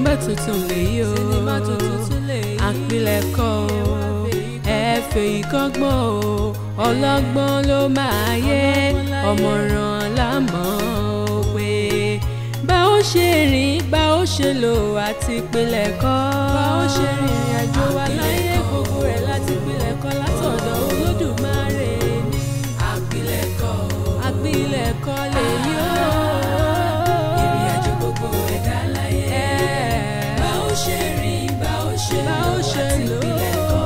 Sinimá tuntun lèyí o, sinimá tuntun lèyí. Àpilẹ̀kọ o, ẹ fèyí kọ́gbọ́n o, ọlọ́gbọ́n ló máa yé, ọ̀mọ̀ràn lámọ̀ o pé bá ó ṣe rìn, bá ó ṣe lò àti ìpìlẹ̀kọ. Bá ó ṣe rìnrìn àjò wa láyé, gbogbo rẹ̀ láti ìpìlẹ̀kọ látọ̀dọ̀ Olódùmarè ni. Àpilẹ̀kọ, àpilẹ̀kọ lèyí o. Ìrìn àjò gbogbo ẹ̀dá láyé. Bá ó ṣe rìn, bá ó ṣe lò àti ìpìlẹ̀kọ.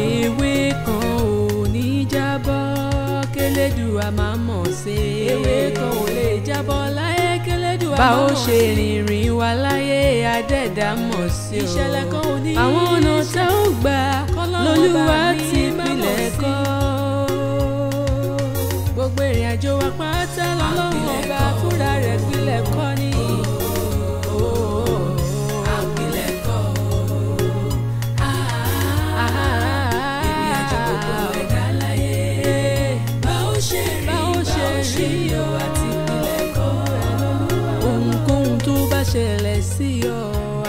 Ewé kan ò ní jábọ́ kélédùà máa mọ̀ sí. Ewé kan ò lè jábọ́ láyé kélédùà máa mọ̀ sí. Bá ó ṣe rìnrìn wa láyé, adẹ́dá mọ̀ sí o. Ìṣẹ̀lẹ̀ kan ò ní àwọn ọ̀nà tá ó gbà lÓlúwa ti pilẹ̀ kọ́. Gbogbo ìrìn àjò wa pátá lọ́lọ́run ọba fúnra rẹ̀ pilẹ̀ kọ́ ni. Àpilẹ̀kọ. Ìrìn àjò gbogbo ẹ̀dá láyé. Bá ó ṣe rìn, bá ó ṣe lò àti ìpìlẹ̀kọ. Ohunkóhun tó bá ṣẹlẹ̀ sí ọ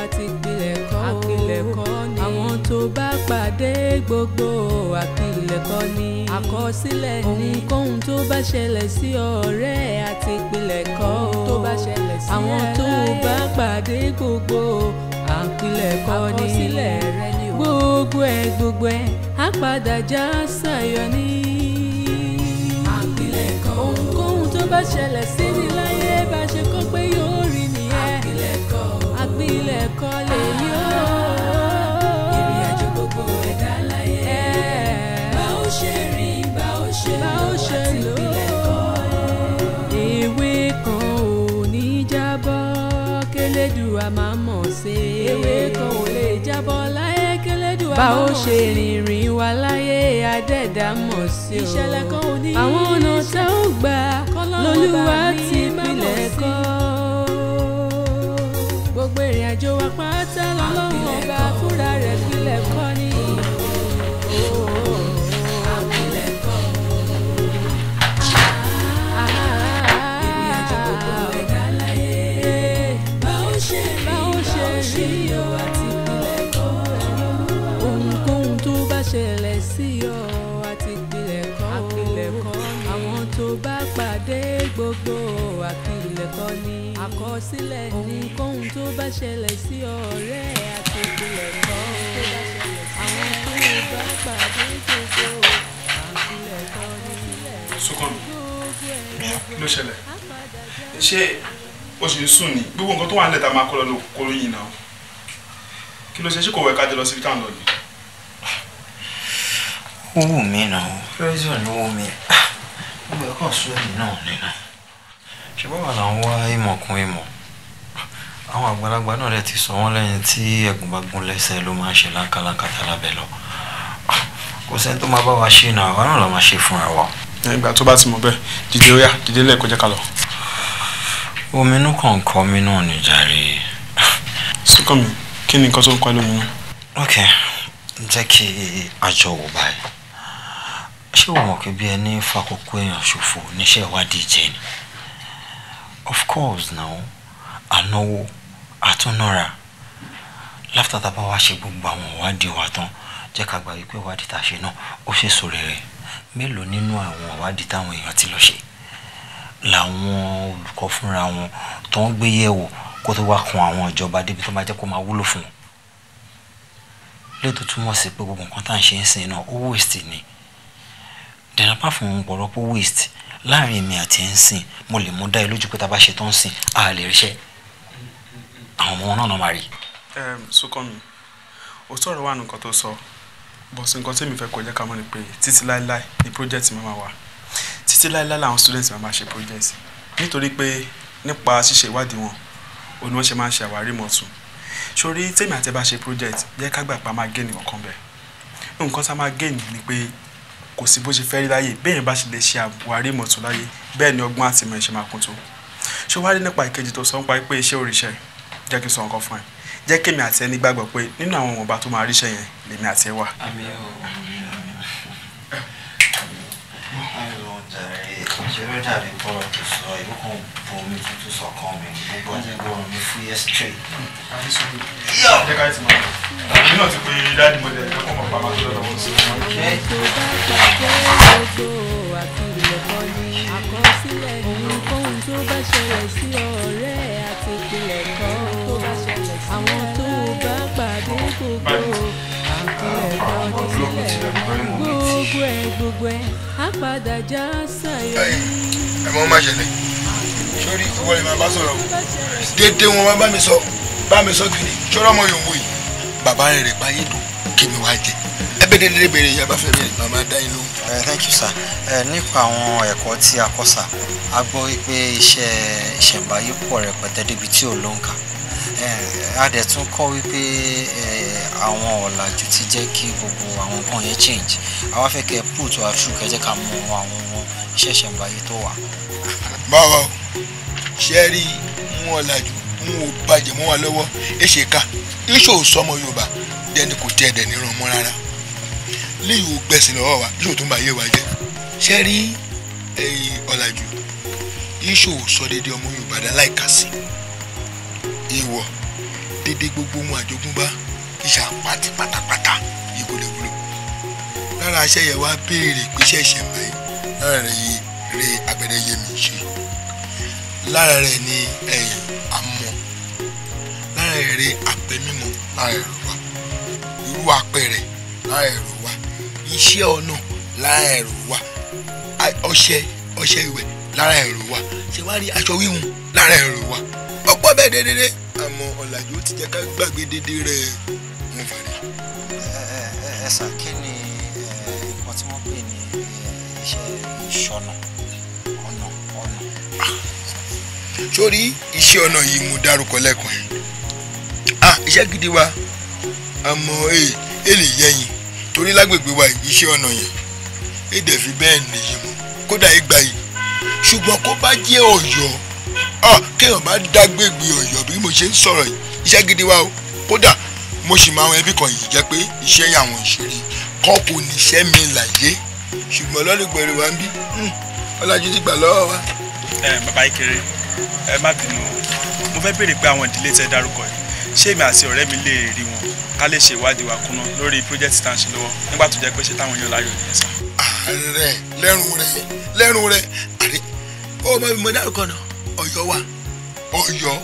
àti ìpìlẹ̀kọ. Àpilẹ̀kọ ni. Àwọn tó bá pàdé gbogbo àpilẹ̀kọ ni. Àkọsílẹ̀ ni. Ohunkóhun tó bá ṣẹlẹ̀ sí ọ̀rẹ́ àti ìpìlẹ̀kọ. Tó bá ṣẹlẹ̀ sí ẹ láyé. Àwọn tó bá pàdé gbogbo àpilẹ̀kọ ni. Àkọsílẹ̀ rẹ ni o. Gbogbo ẹ̀ gbogbo ẹ̀ á padà já sáyọ̀ ni. Àpilẹ̀kọ. Ohunkóhun tó bá ṣẹlẹ̀ sí ni láyé, bá ṣe kọ́ pé yóò rí nìyẹn. Àpilẹ̀kọ. Àpilẹ̀kọ lèyí o. Ìrìn àjò gbogbo ẹ̀dá láyé. Bá ó ṣe rìn, bá ó ṣe lò àti ìpìlẹ̀kọ. Ewé kan ò ní jábọ́ kélédùà máa mọ̀ sí. Ewé kan ò lè jábọ́ láyé kélédùà máa mọ̀ sí. Bá ó ṣe rìnrìn wa láyé, adẹ́dá mọ̀ sí o. Ìṣẹ̀lẹ̀ kan ò ní àwọn ọ̀nà tá ó gbà lÓlúwa ti pilẹ̀ kọ́. Gbogbo ìrìn àjò wa pátá lọ́lọ́run ọba fúnra rẹ̀ pilẹ̀ kọ́ ni. Àpilẹ̀kọ. Ìrìn àjò gbogbo ẹ̀dá láyé. Bá ó ṣe rìn, bá ó ṣe lò àti ìpìlẹ̀kọ. Ohunkóhun tó bá ṣẹlẹ̀ sí ọ àti ìpìlẹ̀kọ. Àpilẹ̀kọ ni. Àwọn tó bá pàdé gbogbo àpilẹ̀kọ ni. Àkọsílẹ̀ ni. Ohunkóhun tó bá ṣẹlẹ̀ sí ọ̀rẹ́ àti ìpìlẹ̀kọ. Àwọn tó bá pàdé gbogbo àpilẹ̀kọ ni. Súnkànmí, kí ló ṣẹlẹ̀? Ṣé o ṣì ń sùn ni? Gbogbo nǹkan tó wà nílẹ̀ tá a máa kó lọ ló kó yìí náà. Kí ló ṣe? Ṣé kò wẹ̀ ká jẹ lọ síbi tá à ń lọ ni? Ó wù mí náà, pressure ló wù mí. Gbogbo ẹ̀ kàn sú èmi náà nínú. Ṣé báwa là ń wá ìmọ̀ kún ìmọ̀? Àwọn àgbàlagbà náà rẹ̀ ti sọ wọ́n lẹ́yìn tí ẹ̀gún bá gún lẹ́sẹ̀ ló máa ń ṣe láńkàláńkà tálábẹ́ lọ. Kò sẹ́ni tó máa bá wa ṣe náà, àwa náà la máa ṣe fúnra wa. Ìgbà tó bá ti mọ̀ bẹ́ẹ̀, dìde ó yá, dìde lẹ́ẹ̀kọ́ jẹ́ ká lọ. Omi inú kàn ń kọ́ mi náà ní jàre. Súnkànmí, kí ni nǹkan tó ń kọ́ ẹ lóminú? Ok, jẹ́ kí a jọ wò báyìí. Ṣé o mọ̀ pé bí ẹni fàkókò èèyàn ṣòfò níṣẹ́ ìwádìí jẹ́ ni? Of course now, ànáwó, àtúnára. Láfítà tá a bá wá ṣe gbogbo àwọn ìwádìí wa tán, jẹ́ ká gbà wípé ìwádìí tá a ṣe náà ó ṣe sòrè rẹ̀. Mélòó nínú àwọn ìwádìí táwọn èèyàn ti lọ ṣe làwọn olùkọ́ fúnra wọn tó ń gbé yẹ̀wò kó tó wá kan àwọn ìjọba débi tó máa jẹ́ kó máa wúlò fún wọn. Léètò túmọ̀ sí pé gbogbo nǹkan tá à ń ṣe ń sìn náà ó waste ni. Then apart from ọ̀pọ̀lọpọ̀ waste, láàrin èmi àti ẹ̀ ń sìn, mo lè mú dá ẹ lójú pé tá a bá ṣe tán ń sìn, a lè ríṣẹ́. Àwọn ọmọ wọn náà máa rí. Súnkànmí, òótọ́ ọ̀rọ̀ wà nǹkan tó sọ, bọ̀sùn nǹkan tí èmi fẹ́ kó jẹ́ ká mọ̀ ni pé títí láéláé ni project máa wà. Títí láéláé làwọn students máa ṣe project. Nítorí pé nípa ṣíṣe ìwádìí wọn, òun ni wọ́n ṣe máa ń ṣe àwárí mọ̀tún. Sórí tèmi àti ẹ bá ṣe project, jẹ́ ká gbà pa máa gain nǹkan bẹ́ẹ̀. Nǹkan tá a máa gain ni pé kò sí bó ṣe fẹ́ rí láyé, bẹ́ẹ̀ bá ṣe lè ṣe àwárí mọ̀tún láyé, bẹ́ẹ̀ ni ọgbọ́n àti ìmọ̀ ẹ̀ ṣe máa kún tó. Ṣé wàá rí nípa ìkejì tó sọ nípa pé iṣẹ́ òrìṣẹ́, jẹ́ kí n sọ nǹkan fún ẹ. Jẹ́ kémi àti ẹni gbàgbọ́ pé nínú àwọn ìwọ̀nba tó máa ríṣẹ́ yẹn lèmi àti ẹ wà. Àmín o. Àmín o. Àmín o jàre. Ṣé ló dàbí bọ́ọ̀lù tó sọ ìlú kan bomi tuntun sọ̀kan mi gbogbo àtẹ̀gbọ́n mi fúyẹ́ straight. Jẹ́ ká ti máa lọ. Èmi náà ti pe daddy mo dẹ̀ jẹ́ kó mọ̀ pa máa tó lọ́dọ̀ wọn sí. Tó bá pàdé gbogbo àpilẹ̀kọ ni àkọsílẹ̀ ohunkóhun tó bá ṣẹlẹ̀ sí ọ̀rẹ́ àti ìpìlẹ̀kọ àwọn tó bá pàdé gbogbo àpilẹ̀kọ ní sílẹ̀ gbogbo ẹ̀ á padà já sáyọ̀ ní. Ẹ mọ má ṣẹlẹ̀ sórí ìwọ ni màá bá sọ̀rọ̀ o déédéé wọn bá mi sọ gidi sọ̀rọ̀ ọmọ yòówù yìí bàbá rẹ̀ rẹ̀ báyé dùn kí mi wá jẹ ẹ bẹ déédéé béèrè yẹn bá fẹ́ béèrè màmá dá yín lóhùn. Thank you sir. Nípa àwọn ẹ̀kọ́ tí a kọ́ sà, a gbọ́ wípé iṣẹ́ ìṣẹ̀ǹbáyé pọ̀ rẹpẹtẹ débi tí ò lóǹkà. A dẹ̀ tún kọ́ wípé àwọn ọ̀làjú ti jẹ́ kí gbogbo àwọn nǹkan yẹn change. Àwa fẹ́ kẹ́ put wa through kẹ́ jẹ́ ká mọ àwọn iṣẹ́ ìṣẹ̀ǹbáyé tó wà. Báwa o ṣe rí mú ọ̀làjú mú o bàjẹ́ mọ́ wa lọ́wọ́ èṣe ká iṣẹ́ ò sọmọ Yorùbá dẹni kò tẹ́ ẹ̀dẹ̀ níran mọ́ rárá léyìí ò gbẹ̀sìn lọ́wọ́ wa iṣẹ́ ò tún bá yé wa jẹ́. Ṣe rí ọ̀làjú iṣẹ́ ò sọ déédéé ọmọ Yorùbá dá láìka sí ìwọ déédéé gbogbo ohun àjogúnbá iṣẹ́ àpáti pátápátá yìí kò lè wúlò lára aṣẹ́ yẹn wá béèrè pé iṣẹ́ ìṣẹ̀ǹbáyé lára rẹ̀ yìí rè àgbẹ̀dẹ yé mi ṣe lára rẹ̀ ni ẹ̀yìn àmọ́ lára rẹ̀ rè apẹ mímọ́ lára ẹ̀rọ wa irú apẹ̀rẹ̀ lára ẹ̀rọ wa iṣẹ́ ọnà lára ẹ̀rọ wa ọṣẹ ọṣẹ ìwẹ̀ lára ẹ̀rọ wa ṣe wá rí aṣọ wíwùn lára ẹ̀rọ wa ọ̀pọ̀ bẹ́ẹ̀ déédéé àmọ́ ọ̀làjú ti jẹ́ ká gbàgbé déédéé rẹ̀ wọ́n fàdé. Ẹ sà, kí ni nǹkan tí wọ́n pè ní iṣẹ́ ìṣọ̀nà ọ̀nà ọ̀nà? Sórí iṣẹ́ ọ̀nà yìí mo dárúkọ lẹ́ẹ̀kan yẹn, iṣẹ́ gidi wa àmọ́ ẹ lè yẹyin torí lágbègbè wa iṣẹ́ ọ̀nà yẹn èdè fi bẹ́ẹ̀ nìyí mọ́ kódà ìgbà yìí ṣùgbọ́n kó bá jẹ́ Ọ̀yọ́ kéèyàn bá dágbègbè Ọ̀yọ́ bí mo ṣe ń sọ̀rọ̀ yìí iṣẹ́ gidi wa o kódà mo sì máa àwọn ẹbí kan yìí jẹ́ pé iṣẹ́ yẹn àwọn ìṣeré kọ́ kò níṣẹ́ mi láyé ṣùgbọ́n lọ́lùgbẹ̀rẹ̀ wa ń bí ọ̀làjú ti gbà lọ́wọ́ wa. Bàbá Ìkéré ẹ má bínú o, mo fẹ́ béèrè pé àwọn ìdílé tẹ dárúkọ yìí ṣé èmi àti ọ̀rẹ́ mi lè rí wọn ká lè ṣe ìwádìí wa kúnná lórí project tá à ń ṣe lọ́wọ́ nígbà tó jẹ́ pé ṣé táwọn yóò láyò nìyẹn sá. Ààrẹ lẹ́rùn rẹ̀ àrí ó mọ bí mo dárúkọ náà Ọ̀yọ́ wa Ọ̀yọ́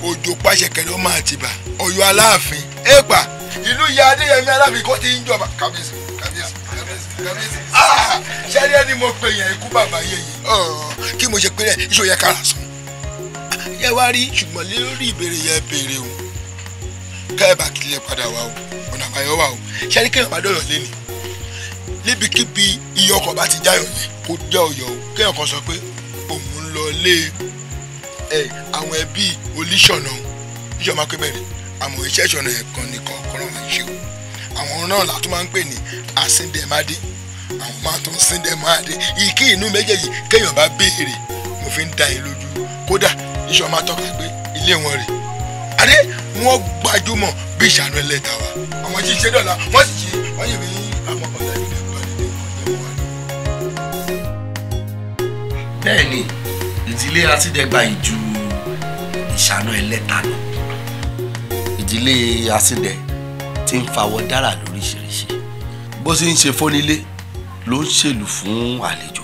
òjò pàṣẹ kẹlẹ ọmọ Àtìbà Ọ̀yọ́ Aláàfin èèpà ìlú ìyá Adéyẹmí Aláàfin kò tí ń jọba kábíyèsí kábíyèsí kábíyèsí kábíyèsí ṣẹ́rí ẹni mo pè yẹn ikú bàbá yẹyẹ kí mo ṣe pé rẹ̀ iṣẹ́ òye kára sùn yẹ wá rí ṣùgbọ́n lórí ìbéèrè yẹn béèrè o kẹ́ẹ̀bà kìlẹ̀ padà wá o ọ̀nà àbáyọ wá o ṣẹ́rí kéèyàn bá dọ̀yọ̀ lé ní níbikíbi iye ọkọ̀ bá ti jáyọ̀ yẹn kó jẹ́ Ọ̀yọ́ o kéèyàn kan sọ pé òun ń lọ lé àwọn ẹbí olíṣọ̀nà iṣẹ́ ọmọ akébẹ̀rẹ̀ àmọ́ iṣẹ́ ìṣọ̀nà yẹn kan nìkan kan náà ń ṣe o àwọn náà la tún máa ń pè ní àsíndẹ̀mádé àwọn máa tún síndẹ̀mádé ìkí inú méjèèjì kéèyàn bá béèrè mo fi ń da yín lójú kódà iṣẹ́ ọmọ atọ́ka pé ilé wọn rè adé wọn gbajúmọ̀ bí ìṣàánú ẹlẹ́ta wa àwọn tí ń ṣe dọ̀la wọ́n sì ṣe wọ́n yìí ní àwọn ọ̀làjú lè bá nílé ọ̀jẹ̀ wọn. Bẹ́ẹ̀ ni ìdílé Asídẹ̀gbà yìí ju ìṣàánú ẹlẹ́ta lọ. Ìdílé Asídẹ̀ ti ń fawọ́ dára lóríṣiríṣi bó ṣe ń ṣe fónílé ló ń ṣèlú fún àlejò.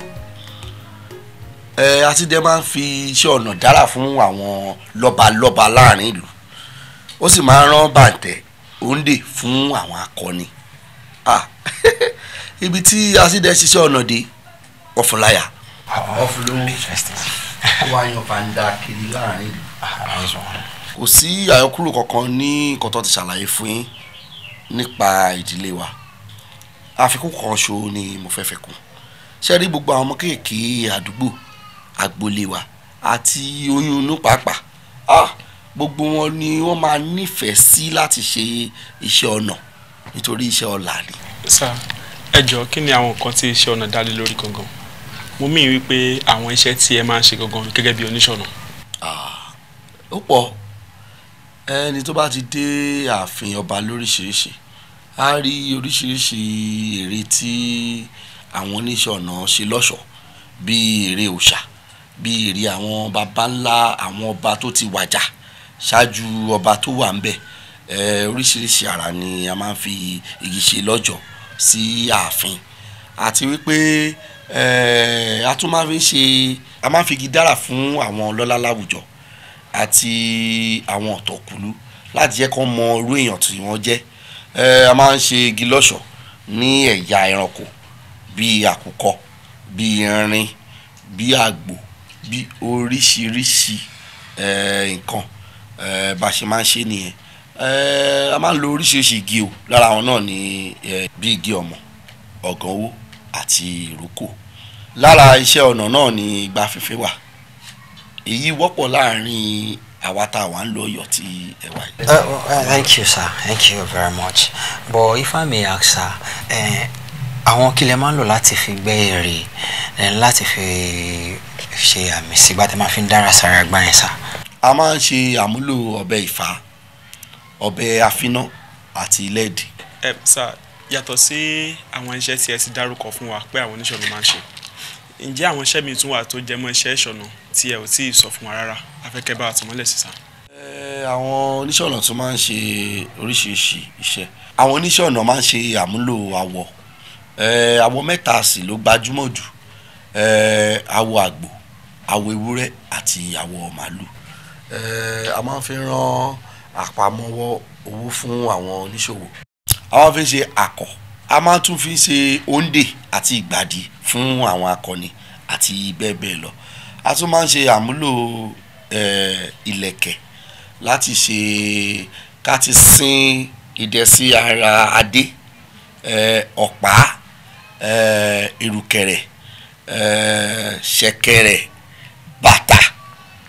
Asídẹ̀ máa ń fi iṣẹ́ ọnà dára fún àwọn lọ́balọ́ba láàrin ìlú ó sì máa ń rán bàǹtẹ̀ òǹdè fún àwọn akọni. Ibi tí Asídẹ̀ ṣiṣẹ́ ọnà dé wọ́n fún láyà wọ́n fún lówó wọ́n á yan fàǹdà kiri láàrin ìlú. Kò sí àyọkúrò kankan ní nǹkan tó ti ṣàlàyé fún yín nípa ìdílé wa. Àfikún kan ṣo ni mo fẹ́ fẹ́ kún. Ṣé rí gbogbo àwọn ọmọ kéèké àdúgbò agboolé wa àti oyún inú pàápàá gbogbo wọn ni wọ́n máa nífẹ̀ẹ́ sí láti ṣe iṣẹ́ ọnà nítorí iṣẹ́ ọlà ni. Sá ẹ jọ̀ọ́ kí ni àwọn nǹkan tí iṣẹ́ ọnà dá lé lórí gangan? Mo mí wípé àwọn iṣẹ́ tí ẹ máa ń ṣe gangan gẹ́gẹ́ bí oníṣọ̀nà. Ó pọ̀ ẹni tó bá ti dé ààfin ọba lóríṣiríṣi á rí oríṣiríṣi ère tí àwọn oníṣọ̀nà ṣe lọ́ṣọ̀ọ́ Bíi ère òòṣà, bíi ère àwọn baba ńlá, àwọn ọba tó ti wàjà ṣáájú ọba tó wà ń bẹ̀. Oríṣiríṣi àrà ni a máa ń fi igi ṣe lọ́jọ̀ sí ààfin, àti wípé a tún máa fi ṣe, a máa ń fi igi dára fún àwọn ọlọ́lá láwùjọ àti àwọn ọ̀tọ̀kùlú láti jẹ́ kó mọ irú èèyàn tí wọ́n jẹ́. A máa ń ṣe igi lọ́ṣọ̀ọ́ ní ẹ̀yà ẹranko bíi àkùkọ, bíi erin, bíi àgbò, bíi oríṣiríṣi nǹkan. Bá a ṣe máa ń ṣe nìyẹn. A máa ń lo oríṣiríṣi igi o, lára àwọn náà ni bíi igi ọ̀mọ̀, ọ̀gànwó àti ìrókò. Lára iṣẹ́ ọnà náà ni igbá fífín wà. Èyí wọ́pọ̀ láàrin àwa tá a wà ń lo Ọ̀yọ́ tí ẹ wà yìí. Thank you, sir. Thank you very much. But if I may ask, sir, àwọn kí lẹ máa ń lò láti fi gbẹ́ ère, láti fi ṣe àmì sígbà tí máa fi ń dára sára gbá yẹn, sir? A máa ń ṣe àmúlò ọ̀bẹ ìfá, ọ̀bẹ àfiná àti lẹ́ẹ̀dì. Ẹ sà, yàtọ̀ sí àwọn iṣẹ́ tí ẹ ti dárúkọ fún wa pé àwọn oníṣọ̀nà máa ń ṣe, ǹjẹ́ àwọn iṣẹ́ mi tún wà tó jẹ mọ́ iṣẹ́ ìṣọ̀nà tí ẹ ò tí ì sọ fún wa rárá? A fẹ́ kẹ́ bá wa tàn mọ́lẹ̀ sí, sà. Àwọn oníṣọ̀nà tún máa ń ṣe oríṣiríṣi iṣẹ́. Àwọn oníṣọ̀nà máa ń ṣe àmúlò awọ. Awọ mẹ́ta sì ló gbajúmọ̀ jù: awọ àgbò, awọ ewúrẹ́ àti awọ màálù. A máa ń fi rán àpamọ́wọ́ owó fún àwọn oníṣòwò. A máa ń fi ṣe àkọ̀, a máa tún fi ṣe òǹdè àti ìgbàdí fún àwọn akọni àti bẹ́ẹ̀ bẹ́ẹ̀ lọ. A tún máa ń ṣe àmúlò ìlẹ̀kẹ̀ láti ṣe ká ti sin idẹ sí ara adé, ọ̀pá, ìrùkẹ̀rẹ̀, ṣẹ̀kẹ̀rẹ̀, bàtà,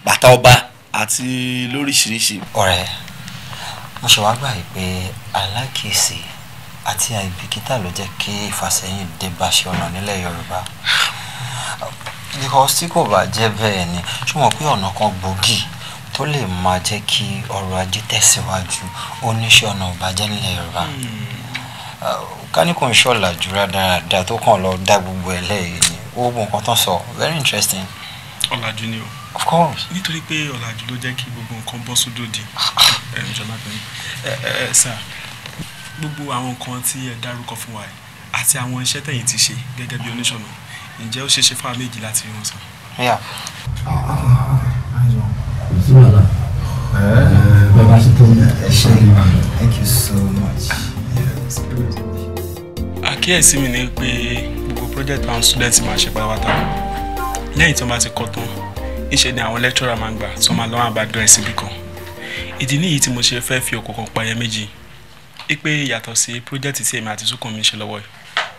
bàtà ọba àti lóríṣiríṣi. Ọ̀rẹ́, mo ṣe wá gbà yìí pé alákìísí àti àìbìkítà ló jẹ́ kí ìfàsẹ́yìn dé bá ṣe ọ̀nà nílẹ̀ Yorùbá. Because tí kò bá jẹ́ bẹ́ẹ̀ ni, ṣé mo pé ọ̀nà kan gbòógì tó lè máa jẹ́ kí ọrọ̀ ajé tẹ̀síwájú oníṣẹ́ ọ̀nà ìbàjẹ́ nílẹ̀ Yorùbá. Ká ní kò ń ṣọ̀làjú rádaràda tó kàn lọ dá gbogbo ẹ̀ lẹ́yìn ni. Ó gbogbo nǹkan tó ń sọ, very interesting. Ọ̀làjú ni o. Of course. Nítorí pé ọ̀làjú ló jẹ́ kí gbogbo nǹkan bọ́ sódò di. Ẹ ǹjọ́ má bẹ̀rù. Ẹ sà, gbogbo àwọn nǹkan tí ẹ dárúkọ fún wa yìí àti àwọn iṣẹ́ tẹ̀yin ti ṣe gẹ́gẹ́ bí oníṣọ̀nà, ǹjẹ́ ó ṣeé ṣe fún àwọn méjì láti rí wọn sọ? Yeah. Thank you so much. Àkíyèsí mi ni pé gbogbo project àwọn students máa ṣe pátápátá, lẹ́yìn tí wọ́n bá ti kọ́ tán, níṣe ni àwọn lecturer máa ń gbà tí wọ́n máa lọ́wọ́ àbádọ́ ẹ̀ síbì kan. Ìdí nìyí tí mo ṣe fẹ́ fi òkò kan pa ẹyẹ méjì, wípé yàtọ̀ sí project tí èmi àti Súnkànmí ṣe lọ́wọ́ yìí,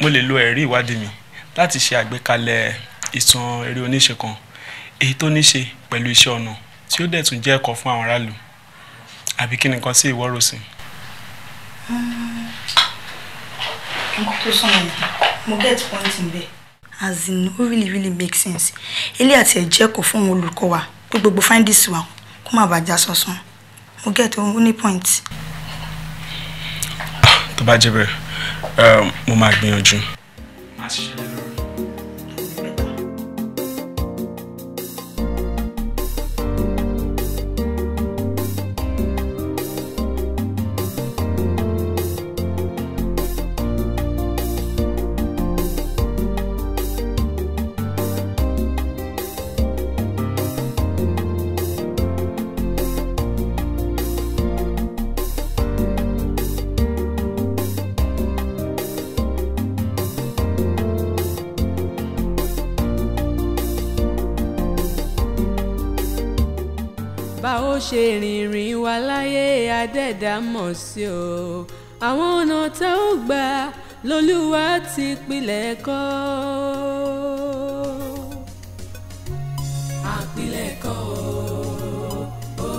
mo lè lo ẹ̀rí ìwádìí mi láti ṣe àgbékalẹ̀ ìtàn eré oníṣe kan, èyí tó ní ṣe pẹ̀lú iṣẹ́ ọnà tí ó dẹ̀ tún jẹ́ ẹ̀kọ́ fún àwọn aráàlú. Àbí kí ni nǹkan tí ìwọ rò sí? Nǹkan tó sọ yẹn, mo get point níbẹ̀. As in, ó really really make sense. Ilé àti ẹ̀jẹ̀ kò fún àwọn olùkọ́ wa pé gbogbo findings wa kó má bàa já sọ́sán. Mo get ó ní point. Tó bá jẹ́ bẹ́ẹ̀, mo máa gbìyànjú. Màá ṣiṣẹ́ lé lórí. Bá ó ṣe rìnrìn wa láyé adẹ́dá mọ̀ sí o, àwọn ọ̀nà tá ó gbà lolúwa ti pilẹ̀ kọ́. Àpilẹ̀kọ o,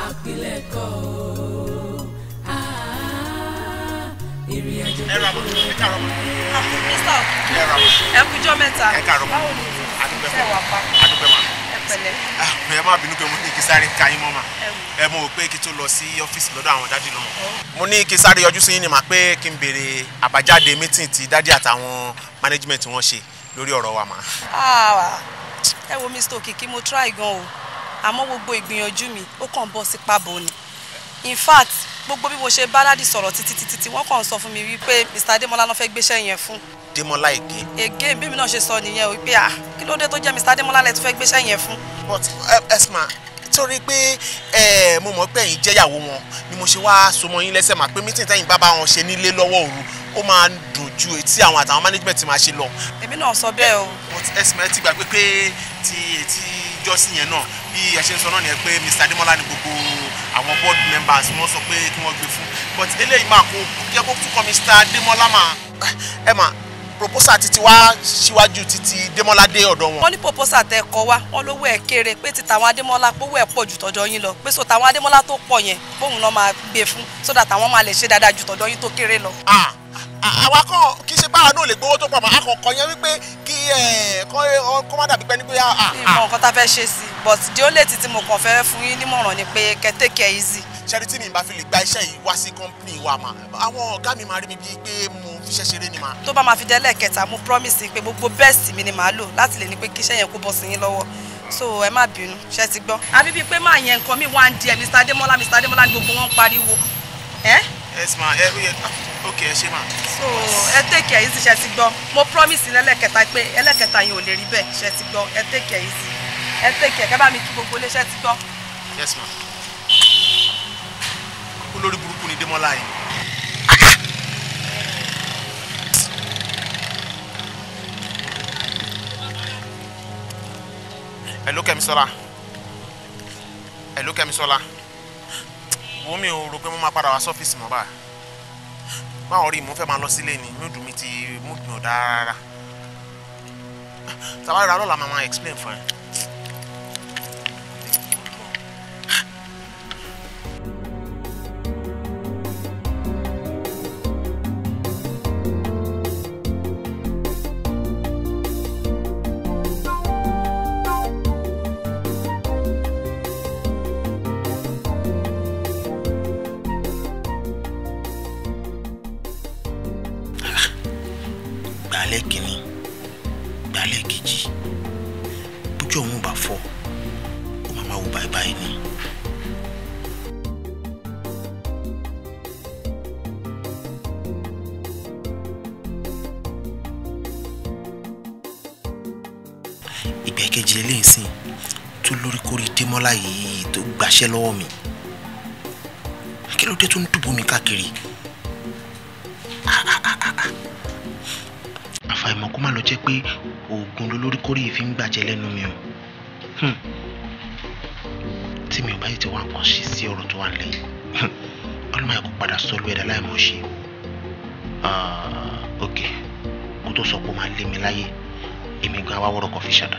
àpilẹ̀kọ o, ìrìn àjò Ẹ ra bọ̀, ẹ káàárọ̀ ma. Mr. Ẹ kújọ́ mẹ́ta. Ẹ káàárọ̀ ma. Báwo ni Adúpẹ́ ṣe wà pa? Adúpẹ́ ma. Pẹ̀lẹ́. Ẹ má bínú pé mo ní kí sáré ka yín mọ́ mà. Ẹ mo rò pé kí tó lọ sí ọ́fíìsì lọ́dọ̀ àwọn dádì lọ́mọ. Mo ní kí sáré yọjú sí yín ni mà pé kí n béèrè àbájáde meeting tí dádì àtàwọn management wọn ṣe lórí ọ̀rọ̀ wa mà. Ẹ wo Mr. Òkìkí, mo try gan o, àmọ́ gbogbo ìgbìyànjú mi ó kàn bọ́ sí pàbó ni. In fact, gbogbo bí mo ṣe bá dádì sọ̀rọ̀ títí títí tí wọ́n kàn sọ fún mi wípé Mr. Adémọ́lá ló fẹ́ gbéṣẹ́ yẹn fún. Démọ́lá again. Again, bí mi náà ṣe sọ nìyẹn o pé kí ló dé tó jẹ́ Mr. Adémọ́lá lẹ tún fẹ́ gbéṣẹ́ yẹn fún. But esma, torí pé mo mọ̀ pé ẹ̀yin jẹ́yàwó wọn ni mo ṣe wá so mọ́ yín lẹ́sẹ̀ mà pé meeting tẹ́yìn bá bá wọn ṣe nílé lọ́wọ́ òru ó máa ń dùn ju etí àwọn àtàwọn management máa ṣe lọ. Èmi náà sọ bẹ́ẹ̀ o. But esma, ẹ ti gbàgbé pé ti etí jọ́sìn yẹn náà bí ẹ ṣe ń sọ náà nìyẹn pé Mr. Adémọ́lá ni gbogbo àwọn board members wọ́n sọ pé kí wọ́n gbé fún, but eléyìí máa kó jẹ́ kó tún kọ́ Mr. Adémọ́lá máa ẹ mà proposal titi wá síwájú titi Démọ́lá dé ọ̀dọ̀ wọn. Wọ́n ní proposal tẹ kọ wá, wọ́n lówó ẹ̀ kéré pé ti tàwọn Adémọ́lá pówó ẹ̀ pọ̀ ju tọ̀dọ̀ yín lọ, pé so tàwọn Adémọ́lá tó pọ̀ yẹn bóun náà máa gbé fún so that àwọn máa lè ṣe dáadáa ju tọ̀dọ̀ yín tó kéré lọ. Àwa kan kì í ṣe báwa náà lè gbowó tó pọ̀ mọ́ akọ̀kọ̀ yẹn wípé kí kó má dàbí pé ní pé. Ìmọ̀ nǹkan tá a fẹ́ ṣe sí, but the only thing tí mo kàn fẹ́ fún yín nímọ̀ràn ni pé kẹ́ take it easy. Ṣẹ́rí tí mi bá fi lè gba iṣẹ́ yìí wá sí company wa mà, àwọn ọ̀gá mi máa rí mi bíi pé mo fiṣẹ́ ṣeré ni mà. Tó bá máa fi dé ẹlẹ́ẹ̀kẹta, mo promise pé gbogbo best mi ni màá lò láti lè ní pé kí iṣẹ́ yẹn kó bọ́ sí yín lọ́wọ́, so ẹ má bínú, ṣé ti gbọ́. Àbí bíi pé máa yẹn nǹkan mi wá ń di ẹ Mr. Adémọ́lá Mr. Adémọ́lá ni gbogbo wọn ń pariwo. Yes ma, ẹ ok, ẹ ṣe ma. So ẹ take it easy, ṣé ti gbọ́, mo promise lẹ́lẹ́kẹta pé ẹlẹ́kẹta yẹn ò lè rí bẹ́ẹ̀, ṣé ti gbọ́, ẹ take it easy, ẹ take it, kẹ́ bá mi kí gbogbo ilé, ṣé ti gbọ́. Yes ma. Olórí burúkú ni Démọ́lá yìí. Hello Kẹ́misọ́lá. Hello Kẹ́misọ́lá. Wo mi ò rò pé mo máa padà wá sọ́fíìsì mọ́ báyìí. Báwo rí, mo fẹ́ máa lọ sílé ni, mood mi ti mood mi ò dáa rárá. Tàbá rà lọ́la, máa explain fún ẹ. Gbàlẹ́ kìíní, gbàlẹ́ kejì, bójú òun bá fọ́, ó máa máa wò báyìí ni. Ìgbà kejì eléyìí sìn tó lórí kórí Démọ́lá yìí tó gbàṣẹ́ lọ́wọ́ mi, kí ló dé tó ń dùbò mi káàkiri? Àfàìmọ̀ kó má lọ jẹ́ pé oògùn lolórí kórè yìí fi ń gbàjẹ́ lẹ́nu mi o. Tí mi ò bá tètè wá nǹkan ṣe sí ọ̀rọ̀ tó wà nílẹ̀ yìí, ọlọ́mọ yẹn kò padà sọ lú ẹ̀dá láìmọ̀ ṣe. Ok, kó tó sọ pé ó máa lé mi láyé, èmi gan wá wọ́rọ̀ kan fi ṣàdá.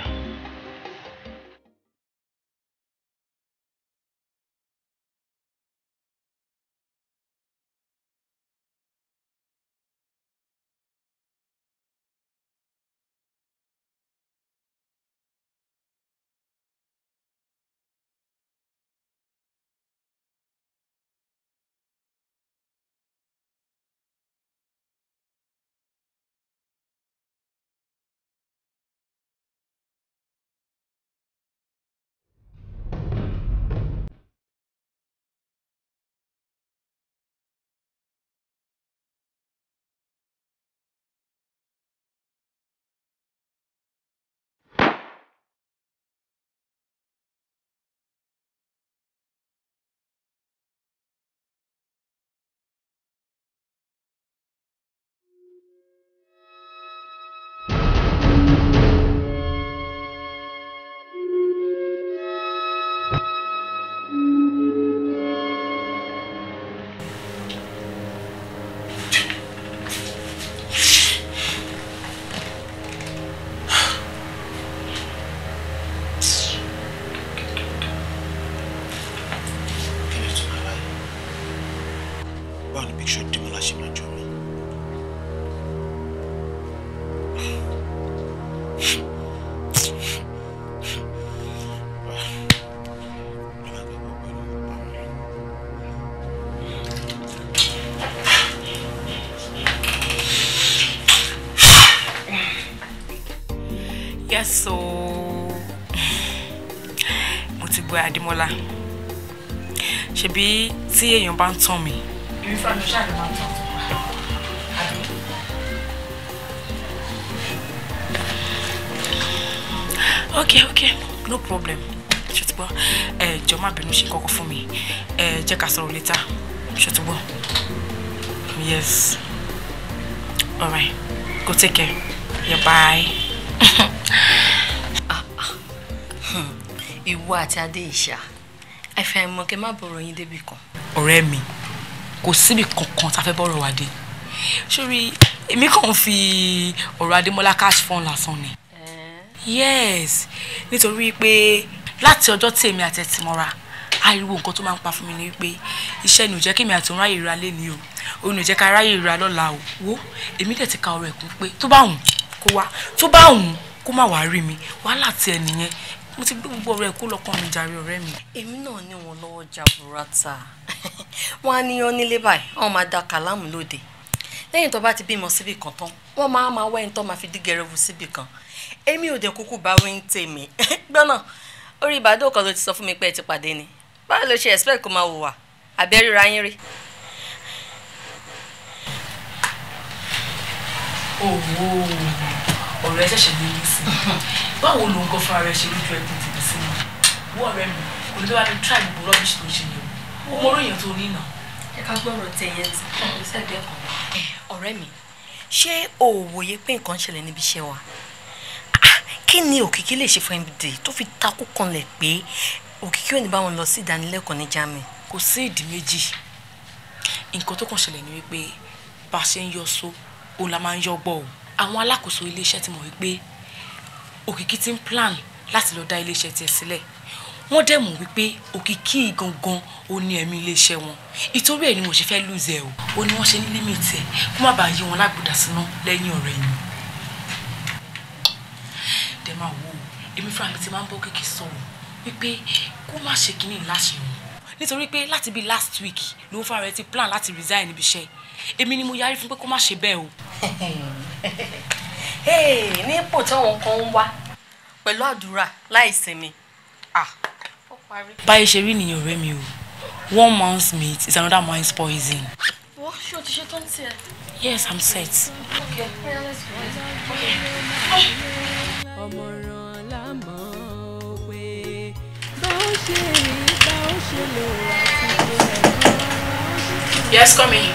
Báwo ni picture Démọ́lá ṣe máa jọ mí? Yes o. Mo ti gbọ́ Adémọ́lá. Ṣebí tí èèyàn bá ń tàn mí. Èmi fúnra mi ṣáà ló máa ń tàn. Àbí? Okay, no problem. Ṣé ti gbọ́? Ẹ jọ̀ọ́ má bínú ṣe kọ́kọ́ fún mi. Ẹ jẹ́ ká sọ̀rọ̀ later. Ṣé ti gbọ́? Yes. All right. Go take care. Yeah, bye. Ìwọ àti Adé ìṣá àìfàìmọ̀ kẹ́ má bọ̀rọ̀ yín débi kan. Ọ̀rẹ́ mi, kò síbi kankan tá a fẹ́ bọ̀rọ̀ wa dé. Sórí èmi kàn ń fi ọ̀rọ̀ Adémọ́lá cash fund lásán ni. Yes, nítorí pé láti ọjọ́ tí èmi àti ẹ̀ ti mọ́ra, ariwo nǹkan tó máa ń pa fún mi ni wípé iṣẹ́ ni ò jẹ́ kí èmi àti òun ráyè ra léni o, òun ò jẹ́ ká ráyè ra lọ́la o. Wo èmi dẹ̀ ti ka ọ̀rọ̀ ẹ̀kún pé tó bá wùn kó wá, tó bá wùn kó má wàá rí mi, wàhálà ti ẹ̀ nìyẹn. Mo ti gbé gbogbo ọ̀rọ̀ ẹ̀ kó lọ́kàn mi jàre ọ̀rẹ́ mi. Èmi náà ní wọn lọ́wọ́ jaburata. Wọ́n á níyan nílé báyìí, wọ́n máa da kàlámù lóde. Lẹ́yìn tó bá ti bímọ síbì kan tán, wọ́n máa wá ẹni tó máa fi dígẹrẹwu síbì kan. Èmi ò dẹ̀ kúkú bá wí ń tèmi. Gbọ́nà, orí ìbàdàn kan ló ti sọ fún mi pé ẹ ti pàdé ni. Báwo ló ṣe expect kó máa hùwà? Àbí ẹ ríra yín rí? Òwò ọ̀rẹ́ ṣẹ̀ṣẹ̀ ní í sí. Báwo ló ń kọ́ fúnra rẹ̀ ṣe lójú ẹkùn tìbí sí mi? Wọ́n ọ̀rẹ́ mi kò ní tó bá mi try gbogbo rubbish tó ń ṣe yẹn o. Ó mọ orí èèyàn tó ní ìnà. Ẹ ká gbọ́rọ̀ tẹ yẹn ti sẹ́gbẹ̀ẹ́ kan. Ọ̀rẹ́ mi, ṣé o ò wòye pé nǹkan ṣẹlẹ̀ níbi iṣẹ́ wa? Kí ni Òkìkí lè ṣe fún MD tó fi takú kanlẹ̀ pé Òkìkí ò ní bá wọn lọ sí ìdánilẹ́kọ̀ọ́ ní Germany? Kò sí ìdí méjì. Nǹkan tó kàn ṣẹlẹ̀ ni wípé bá a ṣe ń yọ só, òun la máa ń yọ gbọ́ o. Àwọn alákòóso iléeṣẹ́ ti mọ̀ wípé Òkìkí ti ń plan láti lọ dá iléeṣẹ́ tiẹ̀ sílẹ̀. Wọ́n dẹ̀ mọ̀ wípé Òkìkí gangan ó ní ẹ̀mí iléeṣẹ́ wọn. Ìtorí ẹ̀ ni wọ́n ṣe fẹ́ lose ẹ̀ o. Ó ní wọ́n ṣe ní limit ẹ̀ kó má bàa yí wọn lágbòdà síná lẹ́yìn ọ̀rẹ́ yìí. Dẹ̀ máa wò ó, èmi fúnra mi ti máa ń bọ́ Òkìkí sọ̀rọ̀ wípé kó má ṣe kínní láṣẹ wọn. Nítorí pé láti bíi last week ló ń fúnra rẹ̀ ti plan láti resign níbi iṣẹ́. Èmi ni mo yarí fún pé kó má ṣe bẹ́ẹ̀ o. Ní ipò táwọn kan ń wá pẹ̀lú àdúrà láì sinmi. Báyìí ṣe rí nìyẹn ọ̀rẹ́ mi o. One man's meat is another man's poison. Wọ́n ṣé o ti ṣe tán tiẹ̀? Yes, I'm set. Okay, let's go. Okay. Ọmọràn la mọ̀ pé bá ó ṣe rí bá ó ṣe lò àti ṣe ẹ̀kọ́. Yes, come in.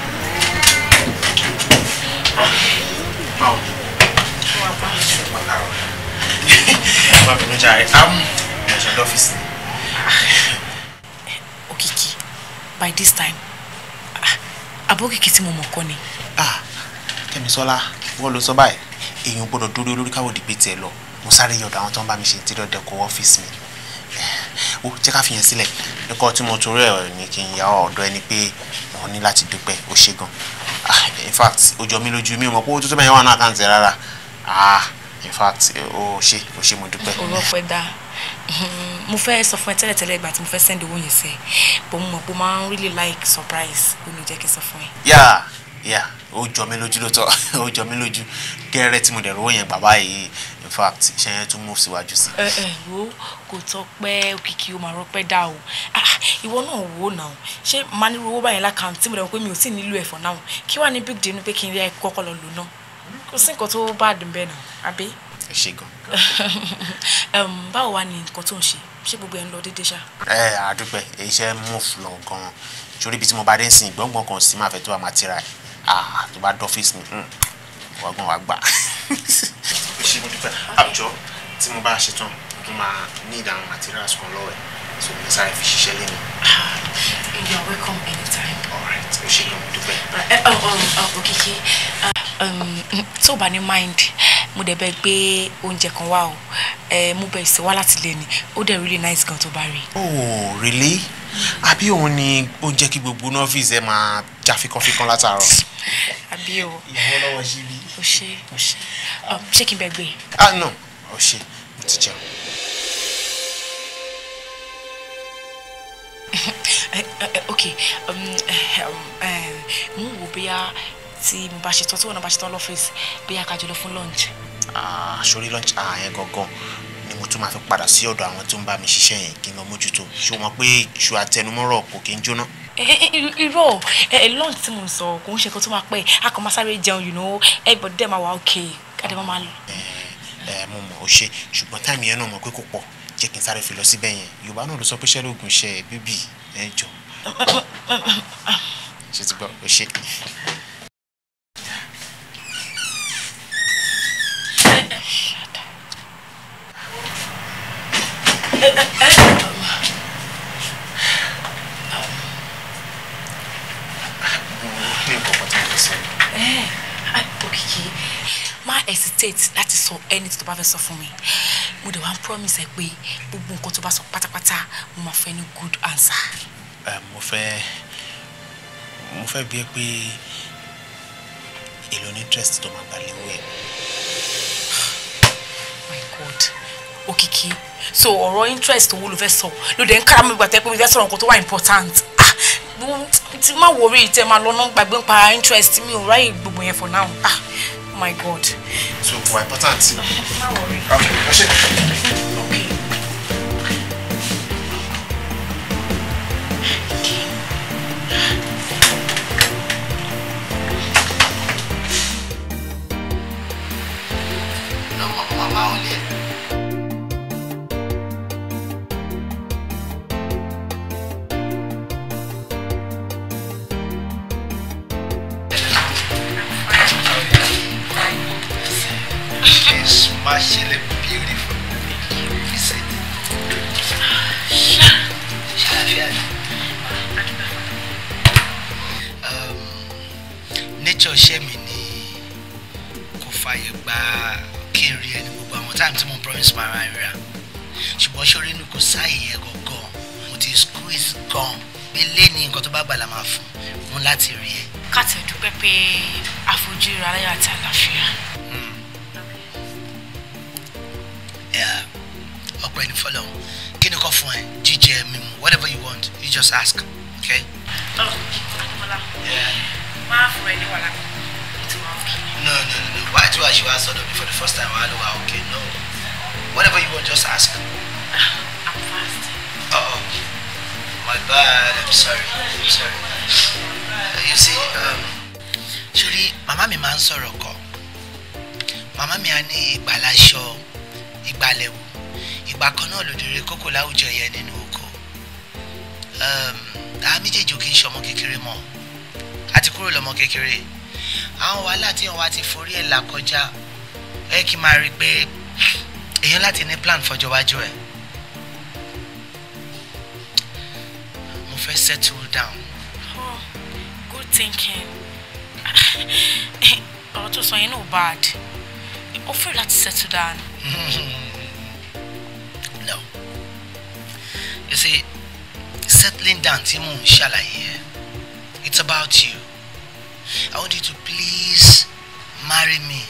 Báwo? Má bínú jàre, mo ṣe lọ́fíìsì ni. Òkìkí, by this time, àbókìkí tí mo mọ̀ kọ́ ni. Kẹ́misọ́lá, wọ́n ló sọ báyìí, èèyàn gbọ́dọ̀ dúró lórí káwọ́ dìgbé tiẹ̀ lọ. Mo sáré yọ̀dọ̀ àwọn tó ń bá mi ṣe interior decor ọ́fíìsì mi. Ó jẹ́ ká fi yẹn sílẹ̀. Nǹkan tí mo torí ẹ̀ ní kí n yà ọ̀dọ̀ ẹni pé mo ní láti dúpẹ́, ó ṣe gan. In fact, ó jọ mí lójú, mi ò mọ̀ pé owó tó tó bẹ́ẹ̀ wà náà àkáǹtì rárá. In fact, ó ṣe mo dúpẹ́. Ọ̀rọ̀ pẹ́ dáa. Mo fẹ́ sọ fún ẹ tẹ́lẹ̀tẹ́lẹ̀ ìgbà tí mo fẹ́ send owó yẹn sí ẹ, but mo mọ̀ pé o máa ń really like surprise, ó ní jẹ́ kí n sọ fún ẹ. Yeah, ó jọ mí lójú lóòótọ́, ó jọ mí lójú. Gẹ́rẹ́ tí mo dẹ̀ rówó yẹn bàbá yìí, in fact, iṣẹ́ yẹn tún move síwájú sí. Ẹ wo kò tọ́ pé Òkìkí o máa rọpẹ́ dá o. Ìwọ náà wò ó náà, ṣé màá ní owó báyìí lákàntì tí mo dẹ̀ mọ̀ pé mi ò tí ì nílò ẹ̀ for now? Kí wàá ní big deal ni pé kí n rí ẹ kọ́kọ́ lọ lò náà? Kò sí nǹkan tó bá dùn bẹ́ẹ̀ náà, àbí? Ẹ ṣé gan. Báwo wá ni nǹkan tó ń ṣe? Ṣé gbogbo ẹ̀ ń lọ déédéé ṣá? Ẹ àdúpẹ́, iṣẹ́ move lọ gan-an. Torí ibi tí mo bá dé ń sìn, gbọ̀ngbọ̀n kan sí máa fẹ́ tó bá máa tira ẹ̀. Tó bá dọ́fíìsì mi, wàá gbọ́n wàá gbà. Ẹ ṣé mo dúpẹ́. Àwùjọ tí mo bá ṣe tán, mo máa ní ìdáhùn materials kan lọ́wọ́ ẹ̀. So mo sáré fi ṣiṣẹ́ lé mi. You are welcome anytime. All right, ẹ ṣé gan mo dúpẹ́. Òkìkí, tó bá ní mind, mo dẹ̀ bẹ̀ gbé oúnjẹ kan wá o. Mo bẹ̀ sí wá láti lé ni, ó dẹ̀ really nice gan tó bá rí. Oh, really? Àbí òun ni ó jẹ́ kí gbogbo ní ọ́fíìsì ẹ máa já fikànfikàn látàárọ̀? Àbí o. Ìyàwó lọ́wọ́ sí bí. O ṣé, o ṣé. Ṣé kí n bẹ gbé? No, o ṣé, mo ti jẹun. Okay, mo ń wò bóyá tí mo bá ṣe tán, tí wọ́n náà bá ṣe tán lọ́fíìsì, bóyá ká jọ lọ fún lunch. Sórí lunch hour yẹn gangan ni mo tún máa fi padà sí ọ̀dọ̀ àwọn tó ń bá mi ṣiṣẹ́ yẹn kí n lọ mójútó. Ṣé o mọ̀ pé iṣu àtẹnumọ́rọ̀ kò kí ń jóná? Irọ́, lunch tí mo ń sọ kò ń ṣe nǹkan tó máa pẹ́, a kàn máa sáré jẹun, you know, everybody dẹ̀ máa wà okay, ká dẹ̀ máa lọ. Mo mọ̀ ó ṣe, ṣùgbọ́n time yẹn náà mọ̀ pé kò pọ̀, jẹ́ kí n sáré fi lọ síbẹ̀ yẹn. Yorùbá náà ló sọ pé ṣẹ́ lóògùn ṣe bíbí ẹ jọ. Ṣé ti gbọ́? Ó ṣe. Òkìkí, má hesitate láti sọ anything tó bá fẹ́ sọ fún mi. Mo dẹ̀ wá ń promise ẹ pé gbogbo nǹkan tó bá sọ pátápátá mo máa fẹ́ ní good answer. Mo fẹ́ bi ẹ́ pé èló ní interest tó máa gbà léwu ẹ̀. My God, Òkìkí, so ọ̀rọ̀ interest owó ló fẹ́ sọ ló dẹ̀ ń kára mi gbàtẹ́ pé mi fẹ́ sọ̀rọ̀ nǹkan tó wà important. Tí má worry, tẹ máa lọ náà gbàgbé ń pa interest mi ò ráyè gbogbo yẹn for now. Ah, my God. So kò important. Má worry. Okay, ó ṣe. Okay. Smashingly beautiful. Is it? Nature ṣe mi ni kò fààyè gba kí n rí ẹni gbogbo àwọn time tí mo promise ma ra ríra. Ṣùgbọ́n ṣorí inú kò sáàyè yẹn gangan. Mo ti squeeze gan. Bí lé ní nǹkan tó bá gbà la máa fún un láti rí ẹ. Ká tẹ̀ dúpẹ́ pé àfojúra aláyọ̀ àti àlàáfíà. Ọpẹ́ ní fọlọ kí ni kò fún ẹ, jíjẹ mímu, whatever you want, you just ask, okay. Adémọ́lá, máa fún ẹ ní wàhálà kan tí wàá okay. No, no, no, why do I ṣe wá sọ́dọ̀ mi for the first time? Wàá lọ wà okay. No, whatever you want, just ask. I'm fasting. Oh, my bad, I'm sorry, I'm sorry. You see, sori màmá mi máa ń sọ̀rọ̀ kọ, màmá mi á ní ìgbàlaṣọ ìgbàlẹ̀wò ìgbà kan náà lòdìrí kókò láwùjọ yẹn nínú oko. Àwọn méjèèjì ò kí ń ṣọmọ kékeré mọ́, àti kúrò lọ́mọ kékeré. Àwọn wàhálà tí wọn wá ti forí ẹ̀ là kọjá, ẹ kí n máa rí i pé èèyàn láti ní plan fọjọ́ iwájú ẹ̀. Mo fẹ́ settle down. Oh, good thinking. Ọ̀rọ̀ tó sọ yẹn náà bad. Ó fẹ́ láti settle down. No. You see, settling down tí mò ń ṣàlàyé ẹ̀, it's about you. I want you to please marry me.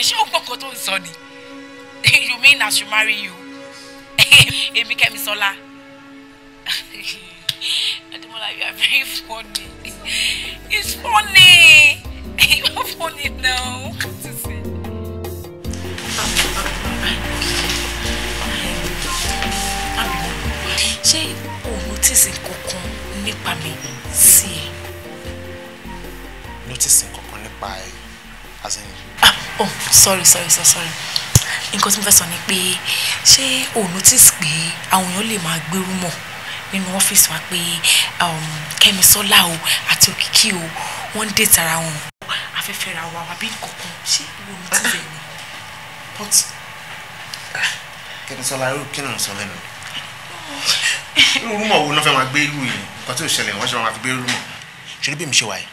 Ṣé o gbọ́ nǹkan tó ń sọ ni? You mean I should marry you? Èmi Kẹ́misọ́lá. Ademola, you are very funny. It's funny. You are funny now. Can't you see? Ṣé o notice nǹkankan nípa mi sí ẹ? Notice nǹkankan nípa ẹ? As in... Oh, sorry. Nǹkan tí mo fẹ́ sọ ni pé ṣé o notice pé àwọn èèyàn lè máa gbé rúmọ̀ nínú ọ́fíìsì wa pé Kẹ́misọ́lá o àti Òkìkí o wọ́n ń date ara wọn, afẹ́fẹ́ ra wa àbí nǹkankan, ṣé o notice ẹ ni? But Kẹ́misọ́lá, irú kí náà sọ lẹ́nu? Irú rúmọ̀ wo náà fẹ́ máa gbé irú yìí? Nǹkan tí ò ṣẹlẹ̀ wọ́n ṣe máa fi gbé rúmọ̀. Ṣé bí mi ṣe wà yìí?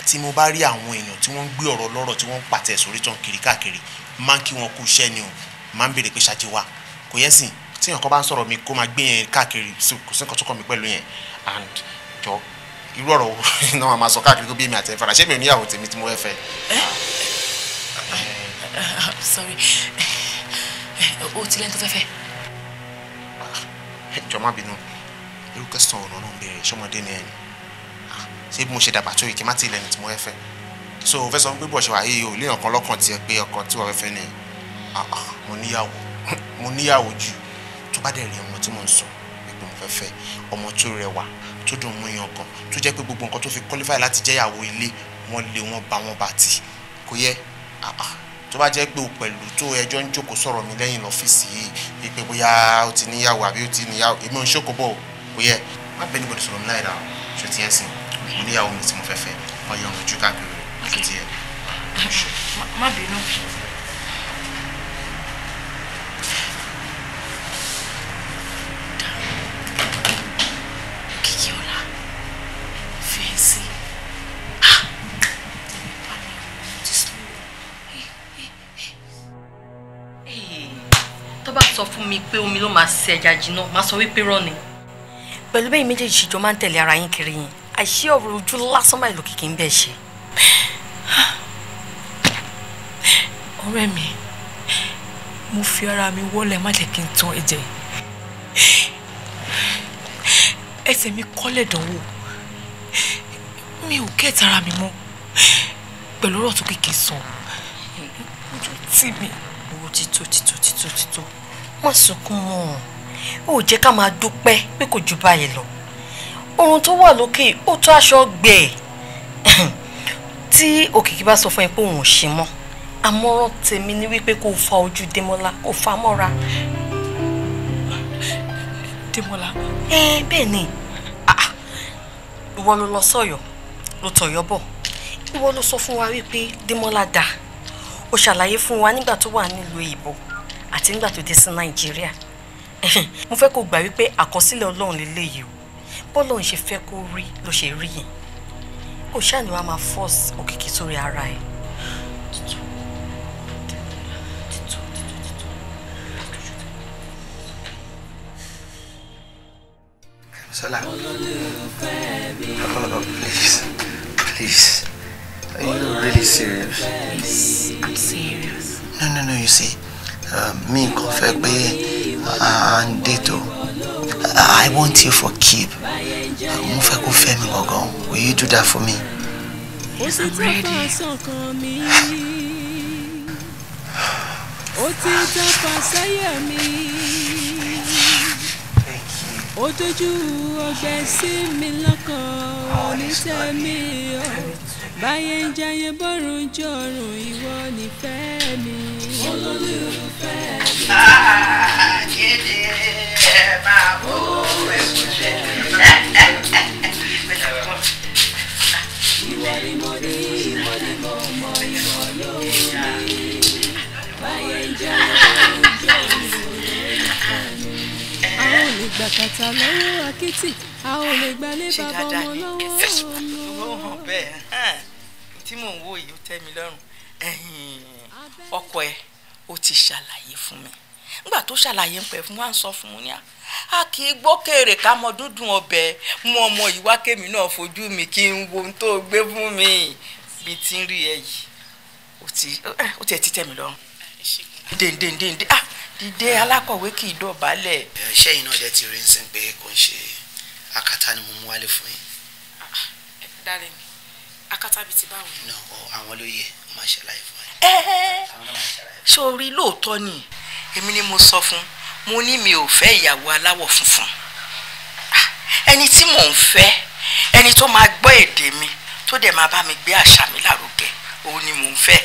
Tí mo bá rí àwọn èèyàn tí wọ́n ń gbé ọ̀rọ̀ lọ́rọ̀ tí wọ́n ń pàtẹ sórí tán kiri káàkiri, máa ń kí wọn kú iṣẹ́ ni o, máa ń béèrè pé ṣáájú wa kò yẹ sìn. Tí èèyàn kan bá ń sọ̀rọ̀ mi kó máa gbé yẹn káàkiri, kò sí nǹkan tó kàn mí pẹ̀lú yẹn. And jọ irú ọ̀rọ̀ náà máa sọ káàkiri kó bí èmi àti ẹ̀fara, ṣé mi ò níyàwó tèmi tí mo fẹ́ fẹ́. Sorry, o ti lẹ́ni tó fẹ́ fẹ́. Jọ má bínú, Irú kẹsàn-án ọ̀nà náà ń bẹ̀rẹ̀ ṣọmọdé ni ẹni. Ṣé bí mo ṣe dàgbà tó yìí kí n má ti lẹ́ni tí mo fẹ́ fẹ́? So o fẹ́ sọ pé bọ̀ ṣe wà yìí o lé ọ̀kan lọ́kàn tiẹ̀ pé ọkàn tí wọ́n fẹ́ fẹ́ ni. Mo níyàwó, mo níyàwó jù. Tó bá dẹ̀ rí ọmọ tí mò ń sọ pé mo fẹ́ fẹ́, ọmọ tó rẹwà, tó dùn mú yan gan, tó jẹ́ pé gbogbo nǹkan tó fi qualify láti jẹ́ ìyàwó ilé, wọ́n lé wọ́n bá wọn bá tì. Kò yẹ. Tó bá jẹ́ pé o pẹ̀lú tó ẹjọ́ ń jókòó sọ̀rọ̀ mi lẹ́yìn lọ́fíìsì yìí wípé bóyá o ti níyàwó àbí o ti níyàwó, èmi ò ń ṣòkò bọ̀, kò yẹ. Má bẹ́ẹ̀ níbọ̀dì sọ̀rọ̀ mi láì dáa, ṣe ti yẹn sìn. Mo níyàwó mi tí mo fẹ́ fẹ́, wọ́n yọ ọ̀run ojú káàkiri, ṣe ti yẹn. Má bínú. Kìkìọ́lá, fẹ́ǹsì. Tó bá sọ fún mi pé omi ló máa ṣe ẹja jiná, máa sọ wípé rọ́ ni. Pẹ̀lú bẹ́ẹ̀ méjèèjì jọ máa ń tẹ̀lé ara yín kiri yín, àìṣe ọ̀rọ̀ ojú lásán báyìí lòkìkí ń bẹ̀ ṣe. Ọ̀rẹ́ mi, mo fi ara mi wọ́lẹ̀, má jẹ́ kí n tán ẹ̀jẹ̀. Ẹsẹ̀ mi kọ́lẹ̀ dánwò, mi ò kẹ́ẹ̀tì ara mi mọ́ pẹ̀lú ọ̀rọ̀ tó kìkì sọ, ojú tì mí. Owó tító tító tító tító, má sunkún mọ́, ó jẹ́ ká máa dúpẹ́ pé kò ju báyìí lọ. Oorun tó wà lókè ó tó aṣọ gbẹ. Tí Òkìkí bá sọ fún ẹ pé òun ò ṣe mọ́, àmọ̀ràn tèmi ni wípé kó fa ojú Démọ́lá, kó fa mọ́ra. Démọ́lá. Ẹ bẹ́ẹ̀ ni, ìwọ ló lọ sọ́yọ́, ló tọ̀yọ́ bọ̀. Ìwọ ló sọ fún wa wípé Démọ́lá dáa. Ó ṣàlàyé fún wa nígbà tó wà nílùú ìbò àti nígbà tó dé sí Nàìjíríà. Mo fẹ́ kó gbà wípé àkọsílẹ̀ Ọlọ́run lélẹ́yìí o. Bọ́lọ́run ṣe fẹ́ kó rí ló ṣe rí yẹn. Ó ṣáà ní wàá máa force Òkìkí sórí ara ẹ̀. Sola. Oh, please, please. Are you really serious? Yes, I'm serious. No, you see, me nǹkan fẹ́ pé à ń date o. I want you for keep. Mo fẹ́ kó fẹ́ mi gangan. Will you do that for me? Yes, I'm ready. Ó dojú ọgbẹ́ sí mi lọ́kàn onítẹ̀mí o. Báyé ń jayé bọ́rùn jọ̀rùn, ìwọ nífẹ̀ẹ́ mi. Olólùfẹ́ mi. Kéde ẹ máa bó ẹ̀kú ṣe. Ìwọ ni mo ní, ìwọ ni mo mọ, ìwọ ló ní. Báyé ń jayé bọ́rùn jọ̀rùn, olólùfẹ́ mi. A ò lè gbà kàtà lọ́wọ́ akitì, a ò lè gbà lé bàbá ọmọ lọ́wọ́ ọmọ. Ó hàn bẹ́ẹ̀, tí mò ń wò yìí ó tẹ́ mi lọ́rùn. Ọkọ ẹ ó ti ṣàlàyé fún mi. Nígbà tó ṣàlàyé ń pẹ́ fún wa ń sọ fún un ní a kì í gbókèrè ká mọ dúndùn ọbẹ̀, mú ọmọ yìí wá kémi náà fojú mi kí n wo ohun tó gbé fún mi. Bí ti ń rí ẹ yìí, ó ti ẹ̀ ti tẹ́ mi lọ́rùn. Dèndéndéndé, ah, dìde, alákọ̀wé kì í dọ̀bálẹ̀. Iṣẹ́ yìí náà dẹ̀ ti rí nsìn pé kò ń ṣe akátá ni mo mú wálé fún yín. Darling, akátá bíi ti báwo? No, àwọn ló yẹ, wọ́n máa ṣàlàyé fún ẹ. Sórí lóòótọ́ ni, èmi ni mo sọ fún, mo ní mi ò fẹ́ ìyàwó aláwọ̀ funfun. Ẹni tí mò ń fẹ́, ẹni tó máa gbọ́ èdè mi, tó dẹ̀ máa bá mi gbé àṣà mi lárugẹ, òun ni mò ń fẹ́.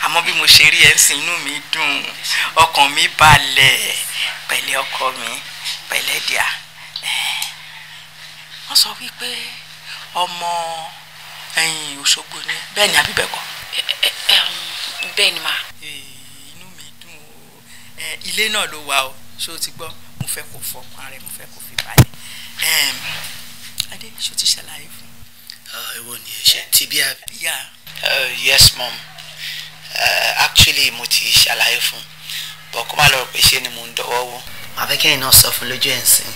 Àmọ́ bí mo ṣe rí ẹ ń sìn, inú mi dùn, ọkàn mi balẹ̀. Pẹ̀lẹ́ ọkọ mi, pẹ̀lẹ́ díà. Wọ́n sọ wípé ọmọ ẹ̀yìn Òṣogbo ni, bẹ́ẹ̀ ni àbí bẹ́ẹ̀ kọ́? Bẹ́ẹ̀ ni mà. Inú mi dùn o. Ilé náà ló wà o, ṣé o ti gbọ́? Mo fẹ́ kó fọkàn rẹ, mo fẹ́ kó fi balẹ̀. Adé, ṣé o ti ṣàlàyé fún? Èwo ni ẹ ṣe ti bí àbí? Yeah. Yes mom, actually mo ti ṣàlàyé fún, but kó má lọ rò pé ṣé ni mo ń dọwọ́ wò. Màá fẹ́ kẹ́yìn náà sọ fún lójú ẹ̀ ń sìn.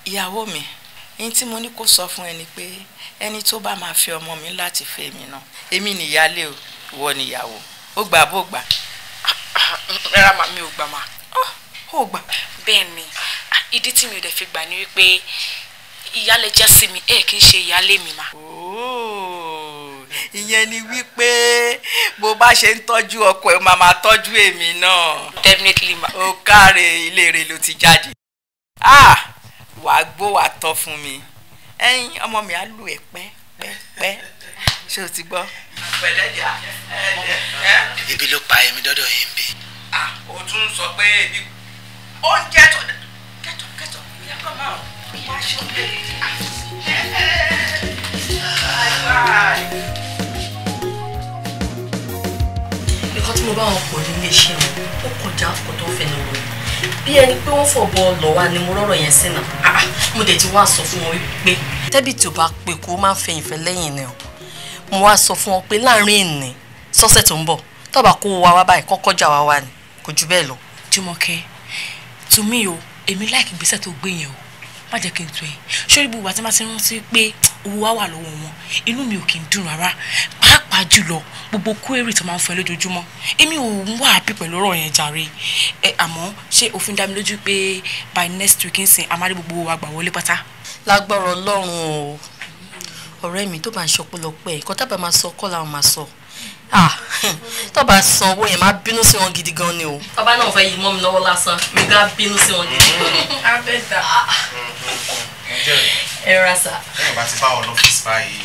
Ìyàwó mi, ní tí mo ní kó sọ fún ẹni pé ẹni tó bá máa fẹ́ ọmọ mi láti fẹ́ mi náà, èmi nìyálé o, ìwọ nìyàwó. Ó gbà bó gbà? Rárá màá, mi ò gbà mà. Ó gbà? Bẹ́ẹ̀ ni, Ìdí tí mi ò dẹ̀ fi gbà ni wípé ìyálé jẹ́ sí mi, ẹ̀ kì í ṣe ìyálé mi mà. Ìyẹn ni wípé bó bá ṣe ń tọ́jú ọkọ ẹ̀ máa máa tọ́jú èmi náà. Definitely ma. Ó káre, ilé rẹ̀ ló ti jáde. Wàá gbó wàá tọ́ fún mi. Ẹyin ọmọ mi á lù ẹ́ pẹ́ pẹ́ pẹ́, ṣé o ti gbọ́. Pẹ̀lẹ́ jà. Ebi ló pa èmi dọ́dọ̀ yín bí. O tún sọ pé ebi oúnjẹ tó kẹtọ kẹtọ ìyá kan máa wá ṣe oúnjẹ. Nǹkan tí mo bá wọn pọ̀ nílé iṣẹ́ wọn ó kọjá ọkọ̀ tó ń fẹnu wọn bí ẹni pé wọ́n fọ̀bọ lọ wá ni mo rọ́rọ̀ yẹn sínú. Mo dẹ̀ ti wá sọ fún wọn wípé tẹ́bí tí o bá pè kó má fẹ̀yìn fẹ́ lẹ́yìn ni o. Mo wá sọ fún wọn pé láàrin ìní sọ́sẹ̀ tó ń bọ̀ tọ́ba kó wa wá báyìí kọ́kọ́ jà wá wá ni, kò jù bẹ́ẹ̀ lọ. Jùmọ̀kẹ́, to me o, èmi láìkí ìgbésẹ̀ tó gbé yẹn o, má jẹ́ kí n tó ẹ sórí gbogbo àti má ti rántí pé owó wa wà lọ́wọ́ wọn, inú mi ò kí n dùn rárá, pàápàá jùlọ gbogbo kúérì tó máa ń fún ẹ lójoojúmọ́. Èmi ò ń wà happy pẹ̀lú ọ̀rọ̀ yẹn jàre. Ẹ àmọ́ ṣé òfin dá mi lójú pé by next week ń sìn a máa rí gbogbo wa gbà wọlé pátá. Lágbára Ọlọ́run o, ọ̀rẹ́ mi tó bá ń ṣọpọlọpẹ nǹkan tábà máa sọ kọ́ làwọn máa sọ. Tó bá san owó yẹn máa bínú sí wọn gidi gan ni o. Tọ́ba náà fẹ́ yí mọ́ mi lọ́wọ́ lásán, mi gá bínú sí wọn gidi gan ni. Abẹ́ta. Ẹ ra sà. Lẹ́yìn bá ti bá ọ lọ́fíìsì báyìí,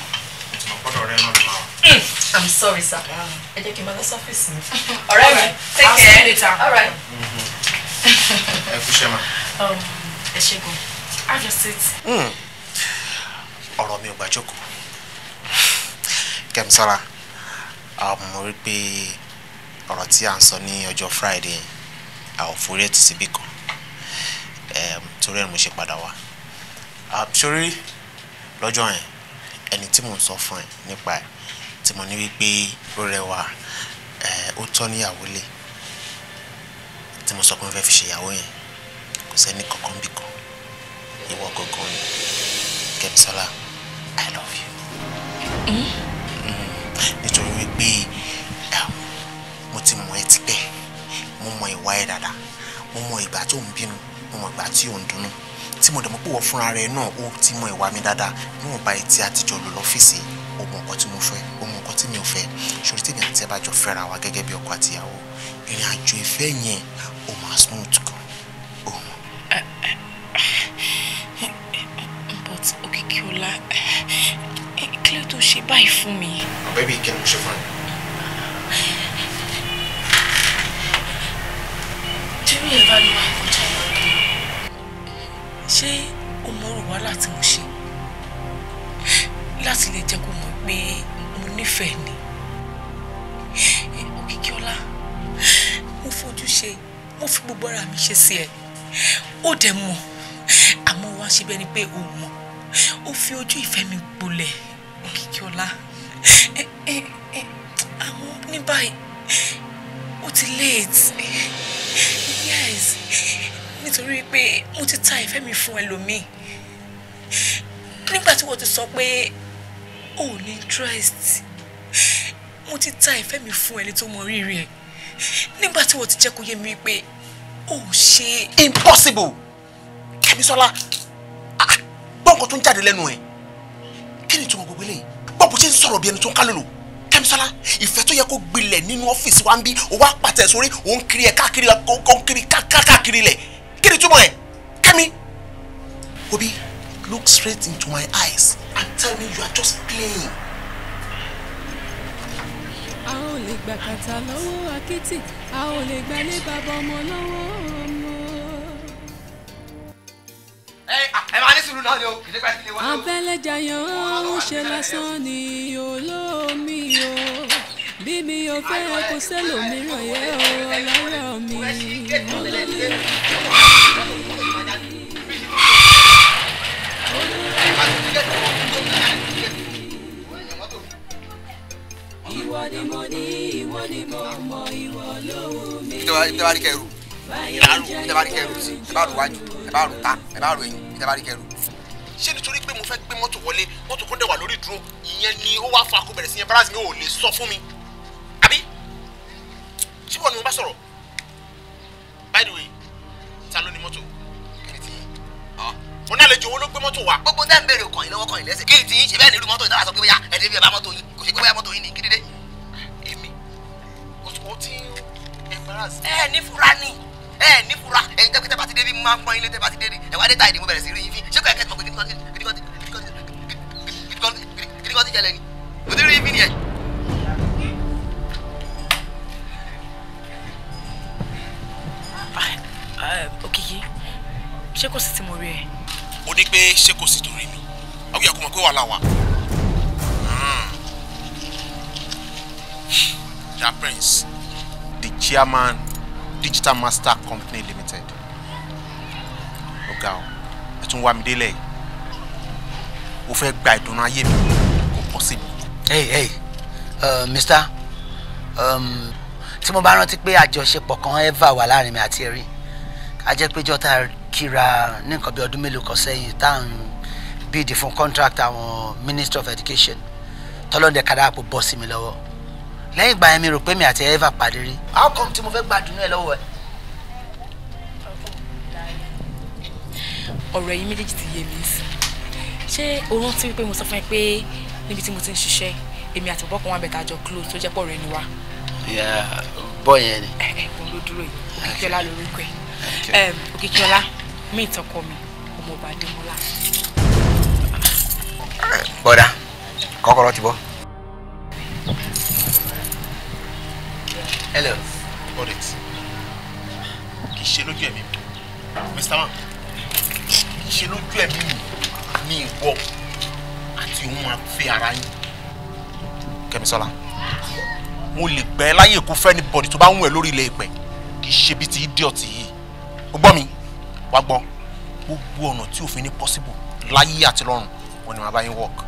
mo ti mọ̀ gbọ́dọ̀ rẹ náà ló máa wà. I'm sorry sir. Ẹ jẹ́ kí n máa lọ sọ́fíìsì mi. Ọ̀rẹ́ mi, take care. I'll see you later. All right. Ẹ kú iṣẹ́ ma. Ẹ ṣé gan. Have your seat. Ọ̀rọ̀ mi ò gbà jókòó. Kẹ́misọ́lá, mo rí pé ọ̀rọ̀ tí à ń sọ ní ọjọ́ Friday a ò forí ẹ̀ tì síbì kan, torí ẹ̀ mo ṣe padà wá. Sórí lọ́jọ́ yẹn, ẹni tí mò ń sọ fún ẹ nípa ẹ̀ tí mo ní wípé ó rẹwà, ó tọ́ níyàwó lé, tí mo sọ pé mo fẹ́ fi ṣe ìyàwó yẹn, kò sẹ́ni kankan bì kan, ìwọ gangan ni. Kẹ́misọ́lá, I love you. Nítorí wípé mo ti mọ̀ ẹ́ tipẹ́, mo mọ ìwà ẹ̀ dáadáa, mo mọ ìgbà tó ń bínú, mo mọ ìgbà tí ò ń dunnú, tí mo dẹ̀ mọ̀ pé wọ́n fúnra rẹ̀ náà ó ti mọ ìwà mi dáadáa. Níwọ̀nba etí àtijọ́ lò lọ́fíìsì, ó mọ nǹkan tí mo fẹ́, ó mọ nǹkan tí mi ò fẹ́. Ṣòrí tèmi àti ẹ bá jọ fẹ́ra wa gẹ́gẹ́ bí ọkọ àti ìyàwó, ìrìn àjò ìfẹ́ yẹn ó máa smooth gan. Ó mọ. But Òkìkíọlá, kí ló tó ṣe báyìí fún mi? Baby, kí ni mo ṣe fún ẹ? Torí ẹ bá lọ wá kọjá ìlú, ṣé o mọ orò wàhálà tí mo ṣe láti lè jẹ́ kó mọ̀ pé mo nífẹ̀ẹ́ ni? Òkìkíọlá, mo fojú ṣe, mo fi gbogbo ara mi ṣe sí ẹ, ó dẹ̀ mọ̀, àmọ́ wá ṣe bẹ́ẹ̀ ni pé o mọ̀, ó fi ojú ìfẹ́ mi gbolẹ̀. Òkìkíọlá, àmọ́ ní báyìí ó ti late. Yes, nítorí pé mo ti ta ìfẹ́ mi fún ẹlòmíì. Nígbà tí wọ́n ti sọ pé o ò ní interest, mo ti ta ìfẹ́ mi fún ẹni tó mọ rírì ẹ̀. Nígbà tí wọ́n ti jẹ́ kó yé mi pé o ò ṣe. Impossible! Kẹ́misọ́lá, gbọ́ nǹkan tó ń jáde lẹ́nu ẹ̀. Kí ni ìtumọ̀ gbogbo eléyìí? Gbọ́ bó ṣe ń sọ̀rọ̀ bí ẹni tó ń kálòlò. Kẹ́misọ́lá, ìfẹ́ tó yẹ kó gbilẹ̀ nínú ọ́fíìsì wa ń bí, o wá pàtẹ sórí, o ń kiri ẹ̀ káàkiri, o ń kiri káàkiri lẹ̀. Kí ni ìtumọ̀ ẹ̀? Kẹ́mi! Obi, look straight into my eyes and tell me you are just playing. A ò lè gbà kàtà lọ́wọ́ akitì, a ò lè gbà lé bàbá ọmọ lọ́wọ́ ọmọ. Ẹ máa ní sùúrù náà ni o, kì í ṣe pé kí ni wọ́n. Abẹ́lẹ́jayàn ń ṣe lásán ni olómi o, bí mi ò fẹ́ kó sẹ́lòmíràn yẹ o, ọlọ́rọ̀ mi. Ìwọ ni mo ní, ìwọ ni mo mọ, ìwọ ló wù mí. Ìtẹ́wá rí kẹrù, ìtẹ́wá rí kẹrù sí, ẹ bá rù wájú, ẹ bá rù ta, ẹ bá rù ẹ̀yìn, ìtẹ́wá rí kẹrù. Ṣé nítorí pé mo fẹ́ gbé mọ́tò wọlé, mọ́tò kan dẹ̀ wà lórí ìdúró, ìyẹn ni ó wá fa kó bẹ̀rẹ̀ sí embarrass mi, ò lè sọ fún mi, àbí? Ṣé wọ́n ni mo bá sọ̀rọ̀? By the way, ta ló ní mọ́tò? Kí ni ti yín? Mo ní àlejò wo ló gbé mọ́tò wá. Gbogbo tẹ́ ń béèrè kàn yín lọ́wọ́ kàn yín lẹ́sẹ̀. Kí ni tí yín ṣe bẹ́ẹ̀ nílùú mọ́tò ìtawà sọ pé bóyá ẹ̀dẹ̀ bí ẹ bá mọ́tò yín kò ṣe pé bóyá mọ́tò yín ni kí dédé. Èmi o ti embarrass. Ẹ ní fura ni, ẹ ní fura. Ẹ̀yin tẹ́ pé tẹ́ bá ti dé bí mo máa ń pọ́n ilé tẹ́ bá ti dé ní ẹ̀wá dé táyì ni mo bẹ̀rẹ̀ sí rí yín fín. Ṣé kò yẹ kẹ́ ẹ ti mọ̀ pé kíníkan ti ṣẹlẹ̀ ni? Mo ti rí yín fín nìyẹn. Òkìkí, ṣé kò sí tí mo rí ẹ? O ní pé ṣé kò sí torí mi? Àwọn yẹ kó mọ̀ pé wàhálà wà. Ja Prince, the chairman, Digital Master Company Limited. Ọ̀gá o, ẹ tún wá mi délẹ̀ yìí. O fẹ́ gba ìdùnnú ayé mi, kò possible. Hey, hey, Mr. Tí mo bá rántí pé àjọṣepọ̀ kan ever wà láàrin mi àti ẹ̀rí, a jẹ́ pé jọ́ta kíra ní nǹkan bí ọdún mélòó kan sẹ́yìn tá à ń bid fún contract àwọn Ministry of Education tọ́lọ́dẹ kàdáàpọ̀ bọ́ sí mi lọ́wọ́. Lẹ́yìn ìgbà yẹn mi rò pé mi àti ever pàdé rí. How come tí mo fẹ́ gbàdúrà ẹ lọ́wọ́ ẹ? Ọ̀rọ̀ ẹ̀yin méjèèjì ti yé mi sí. Ṣé o rántí wípé mo sọ fún ẹ pé níbi tí mo ti ń ṣiṣẹ́ èmi àti bọ̀bọ̀ kan wà bẹ̀tà jọ close tó jẹ́ pọ̀ rẹ̀ ni wá. Bọ́ yẹn ni. Ẹ̀gbọ́n ló dúró yìí, Òkìkíọlá lórúkọ ẹ̀. Òkìkíọlá, mí ìtọ́kọ mi, ọmọọba Adémọ́lá. Bọ́dà, kọ́kọ́rọ́ ti bọ́. Hello. Got it. Kì í ṣe lójú ẹ̀mí mi. Mr. Man, kì í ṣe lójú ẹ̀mí mi ní ìwọ àti òun máa fẹ́ ara yín. Kẹ́misọ́lá, mo lè gbẹ́ láyè kó fẹ́ anybody tó bá ń wẹ̀ lórí ilẹ̀ ìpẹ́ kì í ṣe bíi ti idiot yìí. O gbọ́ mi, wá gbọ́, gbogbo ọ̀nà tí òfin ní possible láyé àti lọ́run wọn ni màá bá yín work.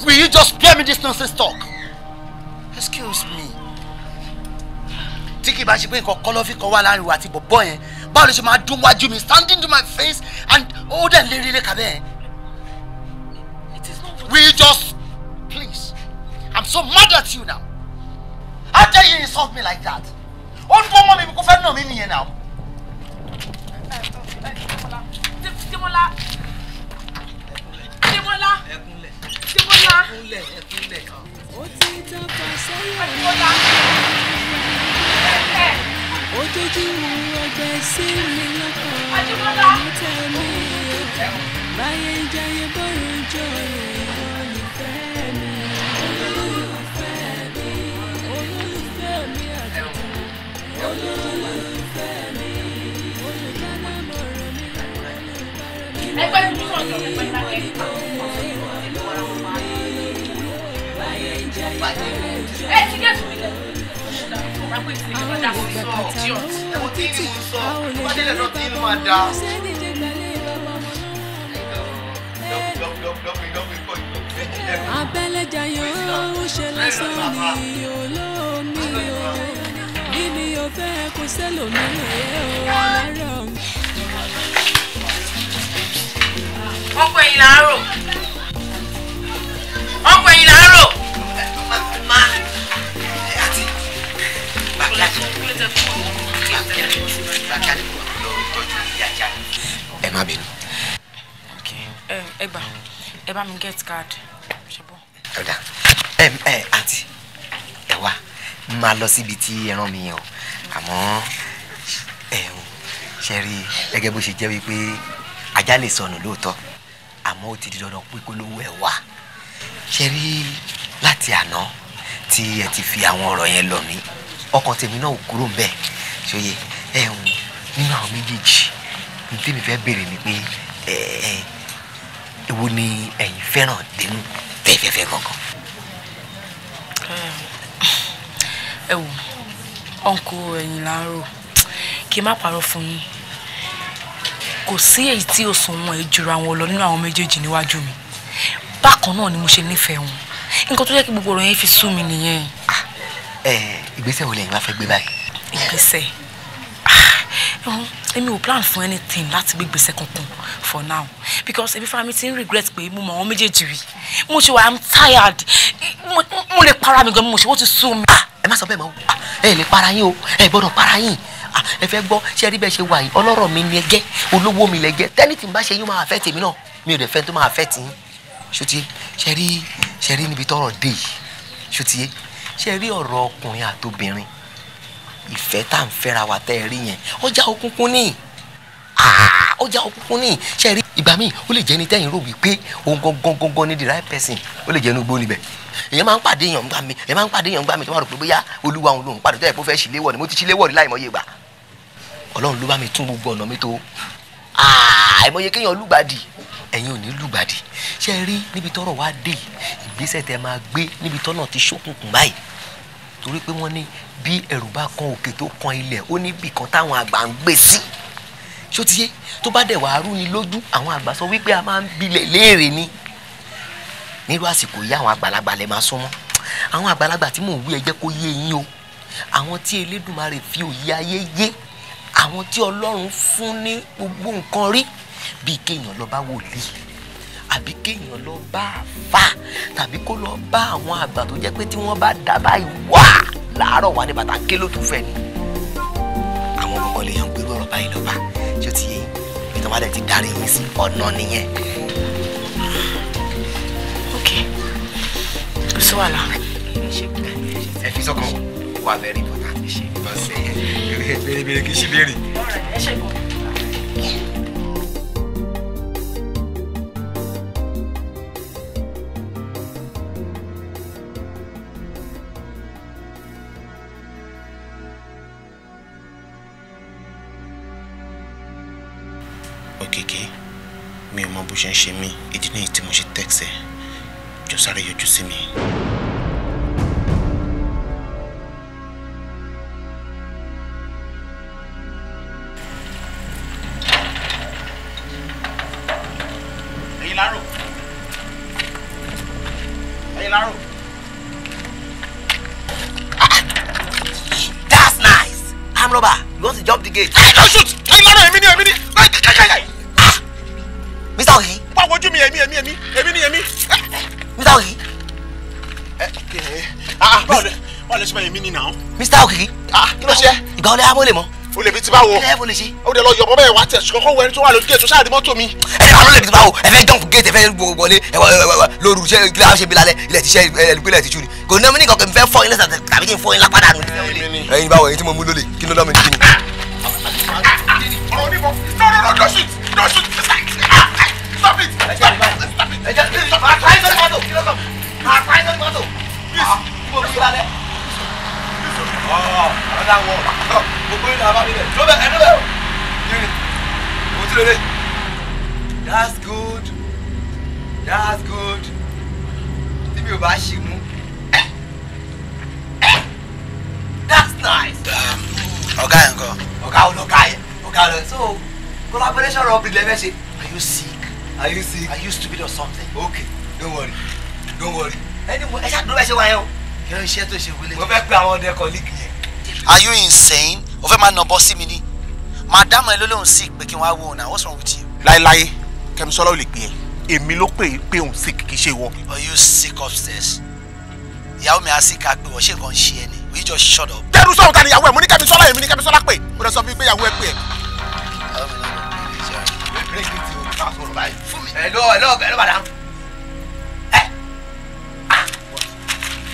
Will you just spare me this nonsense talk? Excuse me. Tí kì bá ṣe pé nǹkan kọ́lọ́fín kan wà láàrin wa àti bọ̀bọ̀ yẹn, báwo ló ṣe máa dún wájú mi, standing to my face and ó dẹ̀ lérí lé kàbẹ́ yẹn. Will you just please? I'm so mad at you now. How dare you insult me like that? Ó ń dún ọmọ mi kó fẹ́ nà mí nìyẹn now. Démọ́lá. Démọ́lá. Démọ́lá. Ó ti tọ́ka sẹ́yìn ojojú ọgbẹ́ sí mi lọ́kàn ọmọ tẹ̀mí báyé ń jayé bọ́rùn jọyè olùfẹ́ mi olólùfẹ́ mi olólùfẹ́ mi àtàtà olólùfẹ́ mi olùdánámọ̀ràn mi Ẹgbẹ́ tuntun sọ̀rọ̀ ẹgbẹ́ ìgbàgbẹ́. Ẹ ti gẹ̀ẹ́sì mi lẹ́nu. Abẹ́lẹ́jayọ̀ ó ṣe lásán ni olómi o bí mi ò fẹ́ kó sẹ́lòmíràn yẹ o lára mi. Ọkọ ẹ̀yìn là ń rò. Ọkọ ẹ̀yìn là ń rò. Ẹ má bínú. Ẹ gbà, ẹ bá mi get card. Ṣùgbọ́n. Ọ̀dà ẹ àǹtí ẹ wá máa lọ síbi tí ẹ rán mi yẹn o, àmọ́ ẹ ò ṣe rí gẹ́gẹ́ bó ṣe jẹ́ wípé ajá lè sọnù lóòótọ́ àmọ́ ó ti di dandan pé kó lówó ẹ̀ wá. Ṣe rí láti àná tí ẹ ti fi àwọn ọ̀rọ̀ yẹn lọ mí, ọkàn tèmi náà ò kúrò ńbẹ̀. Ṣòye ẹ ń nínú àwọn méjèèjì ní tèmi fẹ́ béèrè ni pé ẹ ẹ èwo ni ẹ̀yin fẹ́ràn dénú tẹ́fẹ́fẹ́ gangan? Ẹ wò, ọ̀nkù ẹ̀yìn là ń rò, kí n má parọ́ fún yín, kò sí èyí tí òṣùwọ̀n ẹ̀ jura wọn lọ nínú àwọn méjèèjì níwájú mi. Bákan náà ni mo ṣe nífẹ̀ẹ́ wọn. Nǹkan tó jẹ́ kí gbogbo ọ̀rọ̀ yẹn fi sú mi nìyẹn. Ẹ ìgbésẹ̀ wo lẹ̀yin wá fẹ́ gbé báyìí? Ìgbésẹ̀ Èmi ò plan fún anything láti gbé gbèsè kankan for now, because ebi fúnra mi ti ń regret pé mo mọ àwọn méjèèjì rí. Mo ṣe wà, I'm tired. Mo lè para mi gan, mo ṣe wọ́n ti sú mi. Ẹ má sọ bẹ́ẹ̀ mọ́ o, ẹ lè para yín o, ẹ gbọ́dọ̀ para yín. Ẹ fẹ́ gbọ́, ṣé rí bẹ́ẹ̀ ṣe wà yìí, ọlọ́rọ̀ mi ni ẹ jẹ́, olówó mi lẹ jẹ́. Tẹ́ni tí n bá ṣe yín máa affect èmi náà, mi ò dẹ̀ fẹ́ tó máa affect yín. Ṣó ti ṣe rí níbi tọ́rọ̀ dé yìí? Ṣó ti ṣe rí ọ̀rọ̀ ọkùnrin àtobìnrin, ìfẹ́ tá à ń fẹ́ra wa tẹ́ ẹ rí yẹn, ọjà òkùnkùn ní, ọjà òkùnkùn ní. Ṣe rí ìgbà míì ó lè jẹ́ ní tẹ́yìn rò wípé òun gangan gangan ní the right person, ó lè jẹ́ inú igbó níbẹ̀. Èèyàn máa ń pàdé èèyàn gbà mí, èèyàn máa ń pàdé èèyàn gbà mí tó máa rò pé bóyá olúwa òun lòun pàdé, tó yẹ kó fẹ́ ṣíléwọ̀ ni. Mo ti ṣíléwọ̀ rí láìmọye ìgbà, ọlọ́run ló bá mi tún gbogbo ọ̀nà mi tó. Àìmọye kéèyàn lùgbàdì, ẹ̀yin ò ní lùgbàdì. Ṣe rí níbi tọ́rọ̀ wá dé, ìgbésẹ̀ tẹ máa gbé níbi tọ́nà ti ṣókùnkùn báyìí, torí pé wọ́n ní bí ẹ̀rù bá kan òkè tó kan ilẹ̀, ó ní ibì kan táwọn àgbà ń gbé sí. Ṣó ti yé? Tó bá dẹ̀ wàá rú ni lójú, àwọn àgbà sọ wípé a máa ń bilẹ̀ léèrè ni. Nírú àsìkò yìí, àwọn àgbàlagbà lè máa súnmọ́. Àwọn àgbàlagbà tí mò ń wí, ẹ jẹ́ kó yé yín o, àwọn tí Elédùmarè fi òye ayé yé, àwọn tí Ọlọ́run fún ní gbogbo nǹkan rí, bíi kéèyàn lọ bá wòlíì, àbí kéèyàn lọ bá àfà, tàbí kó lọ bá àwọn àgbà tó jẹ́ pé tí wọ́n bá dá báyìí wá láàárọ̀ wà ní bàtà ké ló tún fẹ́ ni. Àwọn kọ̀ọ̀kan lè yàn gbérú ọ̀rọ̀ báyìí lọ bá. Ṣé ó ti yé yín? Bí tí wọ́n bá dẹ̀ ti darí yín sí ọ̀nà nìyẹn. Ok, kò sí wàhálà. Ẹ fi sọ́kàn wà very important. Béèrè béèrè kì í ṣe béèrè. Ẹ ṣe gan. Òkìkí, mi ò mọ bó ṣe ń ṣe mí, ìdí nìyí tí mo ṣe text ẹ. Jọ sáré yọjú sí mi. Ẹ̀yin lárò. Ẹ̀yin lárò. That's nice. I'm robber. You want to jump the gate? Hey, don't shoot! Ẹ̀yin lárò, èmi ni, èmi ni. Mr. Oki. Wá wojú mi, èmi, èmi, èmi, èmi ni èmi. Mr. Oki. Báwo lè ṣe máa èmi ni náà? Mr. Oki. Kí ló ṣe? Ìgbà wo lè á mọ́ lè mọ́? O lè fi ti báwo? Kí lè fò lè ṣe? O lè lọ yọ̀bọ bẹ́ẹ̀ wá tẹ̀ ṣùkọ́kọ́ wọ ẹni tó wà lójú gate tó ṣáà rí mọ́tò mi. Ẹ ní àwọn olè fi ti báwo? Ẹ fẹ́ jump gate, ẹ fẹ́ wọlé lóru, ṣé kí ló ṣe bí lálẹ́? Ilẹ̀ ti ṣe ilẹ̀ ti ṣú ni. Kò ní ọmọ ní kankan fẹ́ fọ́ ilé tàbí kí n fọ́ ilé padà nù. Ẹ̀yin báwo, ẹ̀yin tí mo mú lólè, kí ló dá mi ní kíni? Ọ̀rọ̀ onímọ̀. No, no, no, don't shoot! Don't shoot! Stop it! Stop it! Stop it! That's good. That's good. Tí mi ò bá ṣì mú. That's nice. Ọ̀gá yẹn kọ́. Ọ̀gá olọ́gá yẹn. Ọ̀gá olọ́gá. So collaboration robbery lẹ fẹ́ ṣe. Are you sick? Are you sick? Are you stupid or something? Okay, don't worry. Don't worry. Anyway, ẹ ṣáà dúró bẹ́ẹ̀ ṣe wáyé o. Kí ló ń ṣe tó ṣe wọlé? Mo fẹ́ pe àwọn ọdẹ colleague yẹn. Are you insane? O fẹ́ máa nà bọ́ sí mi ni. Madam ẹ ló lóun sick pé kí n wá wo náà. What's wrong with you? Láíláí, Kẹ́misọ́lá ò lè pè ẹ́. Èmi ló pè é pé òun sick, kì í ṣe ìwọ. Are you sick upstairs? Ìyàwó mi á sì ká pé wọ́n ṣe nǹkan ṣe ẹ ni. Will you just shut up? Dẹ́rù sọ̀rọ̀ ta ni ìyàwó ẹ̀? Mo ní Kẹ́misọ́lá, èmi ní Kẹ́misọ́lá pè. Mo lọ sọ fún mi pé ìyàwó ẹ pè ẹ́. Hello, hello, hello, madam.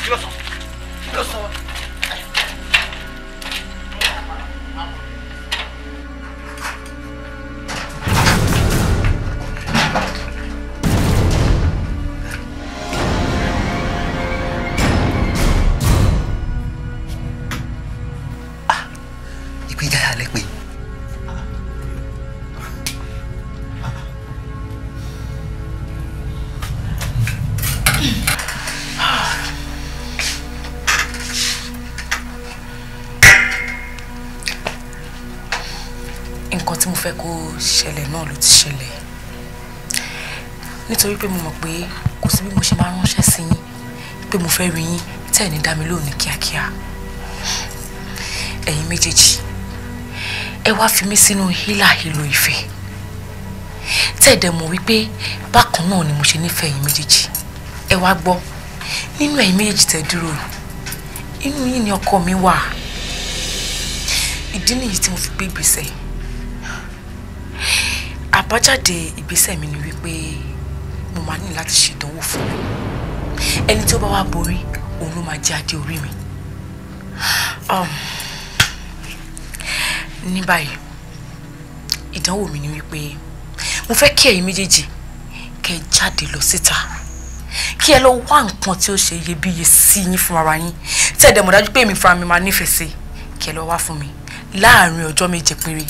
Kí ló sọ? Kí ló sọ? Ìpín jáyà lẹ pé. Nǹkan tí mo fẹ́ kó ṣẹlẹ̀ náà ló ti ṣẹlẹ̀, nítorí pé mo mọ̀ pé kò sí bí mo ṣe máa ránṣẹ́ sí yín pé mo fẹ́ rí yín tẹ́ ẹ̀ ní dá mi lóhùn ní kíákíá. Ẹ̀yin méjèèjì, Ẹ wá fi mí sínú hílàhílo ìfẹ́. Tẹ́ ẹ dẹ̀ mọ̀ wípé bákan náà ni mo ṣe nífẹ̀ẹ́ yín méjèèjì. Ẹ wá gbọ́, nínú ẹ̀yin méjèèjì tẹ́ dúró yìí, inú yín ni ọkọ mi wà. Ìdí nìyí tí mo fi gbé ìgbésẹ̀. Àbájáde ìgbésẹ̀ mi ni wípé mo máa ní láti ṣe ìdánwò fún mi. Ẹni tí ó bá wá borí, òun ló máa jẹ́ adé orí mi. Ní báyìí, ìdánwò mi ni wípé mo fẹ́ kí ẹ̀yin méjèèjì kẹ́ ẹ jáde lọ síta, kí ẹ lọ wá nǹkan tí ó ṣe iyebíye sí yín fún ara yín, tí ẹ dẹ̀ mọ̀ dájú pé èmi fúnra mi máa nífẹ̀ẹ́ sí, kí ẹ lọ wá fún mi láàárín ọjọ́ 7 péré.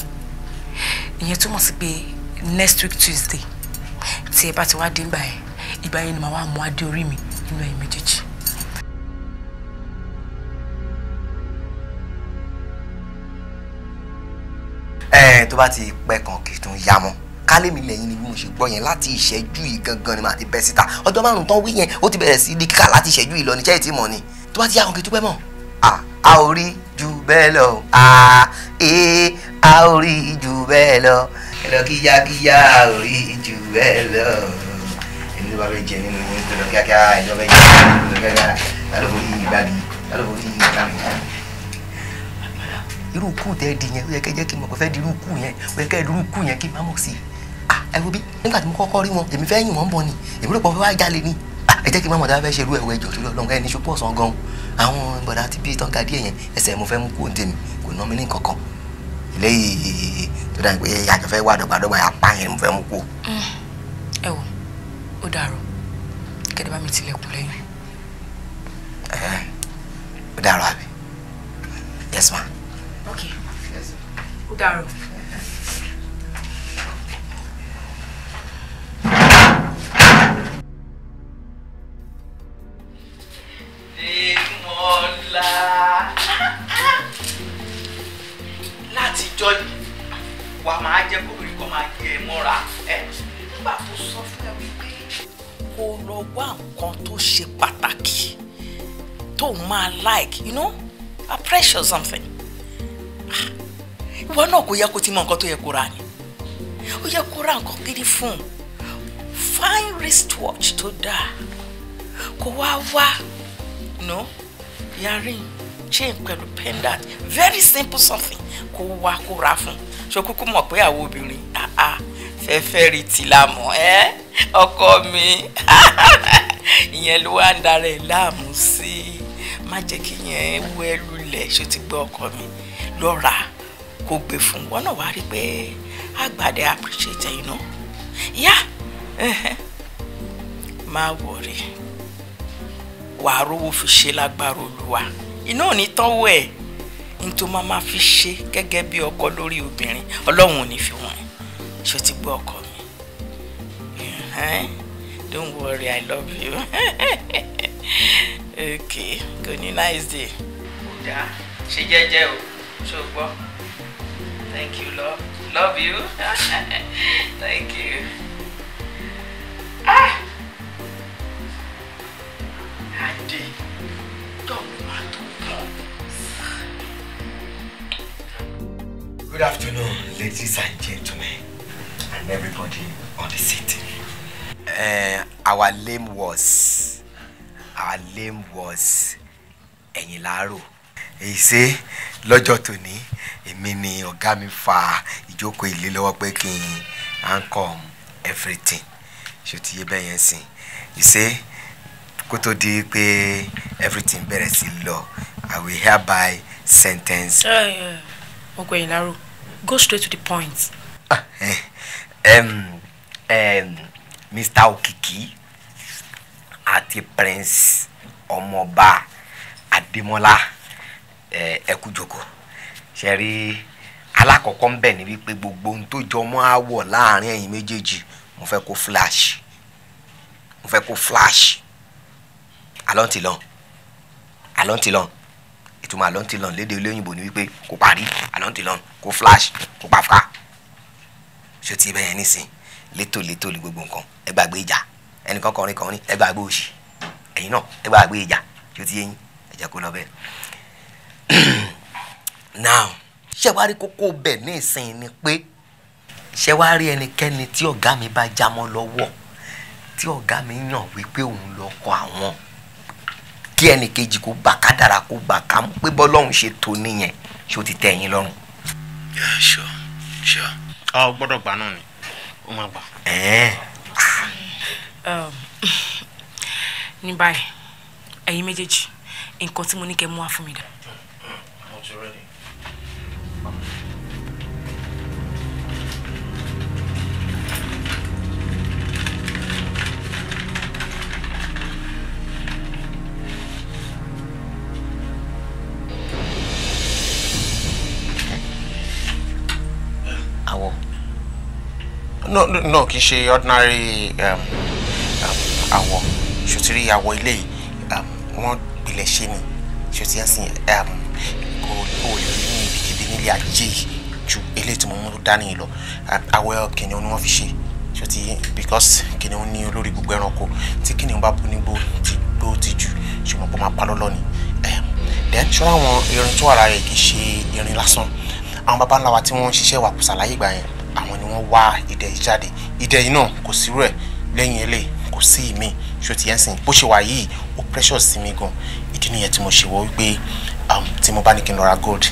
Ìyẹn túmọ̀ sí pé next week Tuesday, tí ẹ bá ti wá dé ìgbà yẹn, ìgbà yẹn ni màá wá mú adé orí mi nínú ẹ̀yin méjèèjì. Ẹ tó bá ti pẹ́ kan kì í tún yá mọ́. Kálé mi lẹ́yìn ni bí mo ṣe gbọ́ yẹn láti ìṣẹ́jú yìí gangan ni màá ti bẹ́ síta. Ọjọ́ 5 tán wí yẹn ó ti bẹ̀rẹ̀ sí di kíkà láti ìṣẹ́jú yìí lọ ní ṣẹ́yìn tí mọ̀ ni. Tó bá ti yá kan kì í tún pẹ́ mọ́. A ò rí ju bẹ́ẹ̀ lọ. A ò rí ju bẹ́ẹ̀ lọ. Ẹ lọ kíyákíyá, a ò rí ju bẹ́ẹ̀ lọ. Ẹni tó bá fẹ́ jẹ nínú yín tó lọ kíákíá, ẹni tó bá fẹ́ jẹ nínú yín tó lọ kíákíá, lálọ́ forí ìgbàlì, lálọ́ forí ìgbàlì. Irú kú tẹ́ di yẹn, ó yẹ kẹ́ jẹ́ kí n mọ̀ pé fẹ́ di irú kú yẹn, ó yẹ kẹ́ di irú kú yẹn kí n má mọ̀ sí i. Ẹ wo bí nígbà tí mo kọ́kọ́ rí wọn, èmi fẹ́ yìn wọ́n bọ̀ ni, èmi rò pé wọ́n fẹ́ wá jalè ni. Ẹ jẹ́ kí n má mọ̀ tá a fẹ́ ṣe irú ẹ̀wọ̀ ẹjọ́ torí Ọlọ́run ẹni ṣopọ̀ ọ̀sán gan-an. Àwọn bọ̀dá tí bí tán ga díẹ̀ yẹn, ẹsẹ̀ mo fẹ́ mú kú òǹtẹ̀ mi, kò ná mi ní kankan. Eléyìí tó dáa pé àjọ fẹ́ wà dọ́gbadọ́gba apá yẹn mo fẹ́ mú kú. Ẹ wò, ó dàrú, kẹ́dẹ́ bá mi tilẹ̀kùn lẹ́yìn. Ó dàrú àbí? Yes ma. Okay. Ó dàrú. Dèmọ́lá, látijọ́ yìí wà máa jẹ́ kóbìnrin kan máa jẹ ẹ mọ́ra ẹ. Nígbà tó sọ fún ẹ wípé kó lọ wá nǹkan tó ṣe pàtàkì tó máa like, you know, a pressure something. Ìwọ náà kò yẹ kó ti mọ nǹkan tó yẹ kó ra ni. Ó yẹ kó ra nǹkan gidi fún un. Fine wristwatch tó dáa. Kó wá wá, no, earring, chain pẹ̀lú pendant, very simple something. Kó wá kó ra fún un. Ṣé kúkú mọ̀ pé àwọn obìnrin fẹ́fẹ́ rí ti la mọ̀ ẹ́ ọkọ mi. Ìyẹn ló wá ń darẹ̀ láàmú sí. Má jẹ́ kí yẹn wú ẹ lulẹ̀, ṣó ti gbọ́ ọkọ mi lọ́ra kó gbé fún wọn náà wá rí pé àgbàdẹ appreciate you know. Yeah. Má wọrí, wàá rówó fi ṣe lágbára Olúwa, iná ò ní tánwó ẹ̀ ní tó máa fi ṣe gẹ́gẹ́ bí ọkọ lórí obìnrin, Ọlọ́run ò ní fi wọ́n ẹ̀. Ṣó ti gbọ́ ọkọ mi? Don't worry, I love you. Okay, go ní nice day. Ó dáa, ṣe jẹ́jẹ́ o, ṣó gbọ́? Thank you, love. Love you. Thank you. Ah! Adé, don't want to come. Good afternoon, ladies and gentlemen, and everybody on the seat. Our name was Ẹ̀yìnlárò. Èyí ṣe lọ́jọ́ tòní, èmi ni ọ̀gá mi fa ìjókòó ilé lọ́wọ́ pé kí n anchor everything. Ṣé o ti yé bẹ́ẹ̀ yẹn sìn? Ìṣe kó tó di pé everything bẹ̀rẹ̀ sí lọ, I will hereby sentence. Ọkọ Ẹ̀yìnlárò, go straight to the point. Mr. Òkìkí àti Prince Ọmọọba Adémọ́lá, ẹ kú jókòó. Ṣe rí alákọ̀ọ́kọ́ ń bẹ̀ ní wípé gbogbo ohun tó jọ mọ́ àwọ̀ láàrin ẹ̀yin méjèèjì, mo fẹ́ kó flash, mo fẹ́ kó flash. Alọ́ntìlọ́n, alọ́ntìlọ́n, ìtumọ̀ alọ́ntìlọ́n lédè olóyìnbó ni wípé kó parí, alọ́ntìlọ́n kó flash, kó pàfà. Ṣé ti bẹ́ẹ̀ nísìn? Létòlétò ní gbogbo nǹkan, ẹ gbàgbé ìjà, ẹnìkan kọrin kọrin, ẹ gbàgbé òṣì, ẹ̀yin náà ẹ gbàgbé ìjà. Ṣé ti yé yín? Ẹ jẹ́ kó lọ bẹ́ẹ̀. Now, Ṣé wàá rí kókó bẹ̀ ní ìsìn ni pé ṣé wàá rí ẹnikẹ́ni tí ọ̀gá mi bá já mọ́ lọ́wọ́, tí ọ̀gá mi yàn wípé òun lọ́kọ àwọn, kí ẹnìkejì kó gbà kádàrá kó gbà ká mú pé bọ́lọ́hún ṣe tó nìyẹn, ṣó ti tẹ́ ẹ̀yin lọ́rùn? Yeah, sure, sure. Ọ gbọ́dọ̀ gbà náà ni, ó máa gbà. Ní báyìí, ẹ̀yin méjèèjì, nǹkan tí mo ní kẹ́ mú wá fún mi dà. Mo ti ready. Àwọ̀. No, no, no, kì í ṣe ordinary àwọ̀. Ṣòtìrí àwọ̀ ilé yìí, wọ́n gbilẹ̀ ṣe ni. Ṣòtì ẹ̀sìn kò lè rí ní ibikíbi nílé ayé yìí ju eléyìí tí mo mú dání lọ. Àwọ̀ kìnìún ni wọ́n fi ṣe. Ṣòtì because kìnìún ní olórí gbogbo ẹranko, tí kìnìún bá bú nígbó ti gbó ti jù, ṣùgbọ́n kó máa pa lọ́lọ́ ni. Then ṣọ́ra àwọn irin tó wà lára rẹ̀ kì í ṣe irin lásán. Àwọn baba ńlá wa tí wọ́n ń ṣiṣẹ́ wàkùsà láyé ìgbà yẹn, àwọn ni wọ́n wá idẹ yìí jáde. Idẹ yìí náà kò sí rẹ̀ lẹ́yìn eléyìí, kò sí ìmí. Ṣó ti yẹn sìn, bó ṣe wà yìí ó precious sí mi gan. Ìdí nìyẹn tí mo ṣe wọ wípé tí mo bá ní kí n lọ ra gold,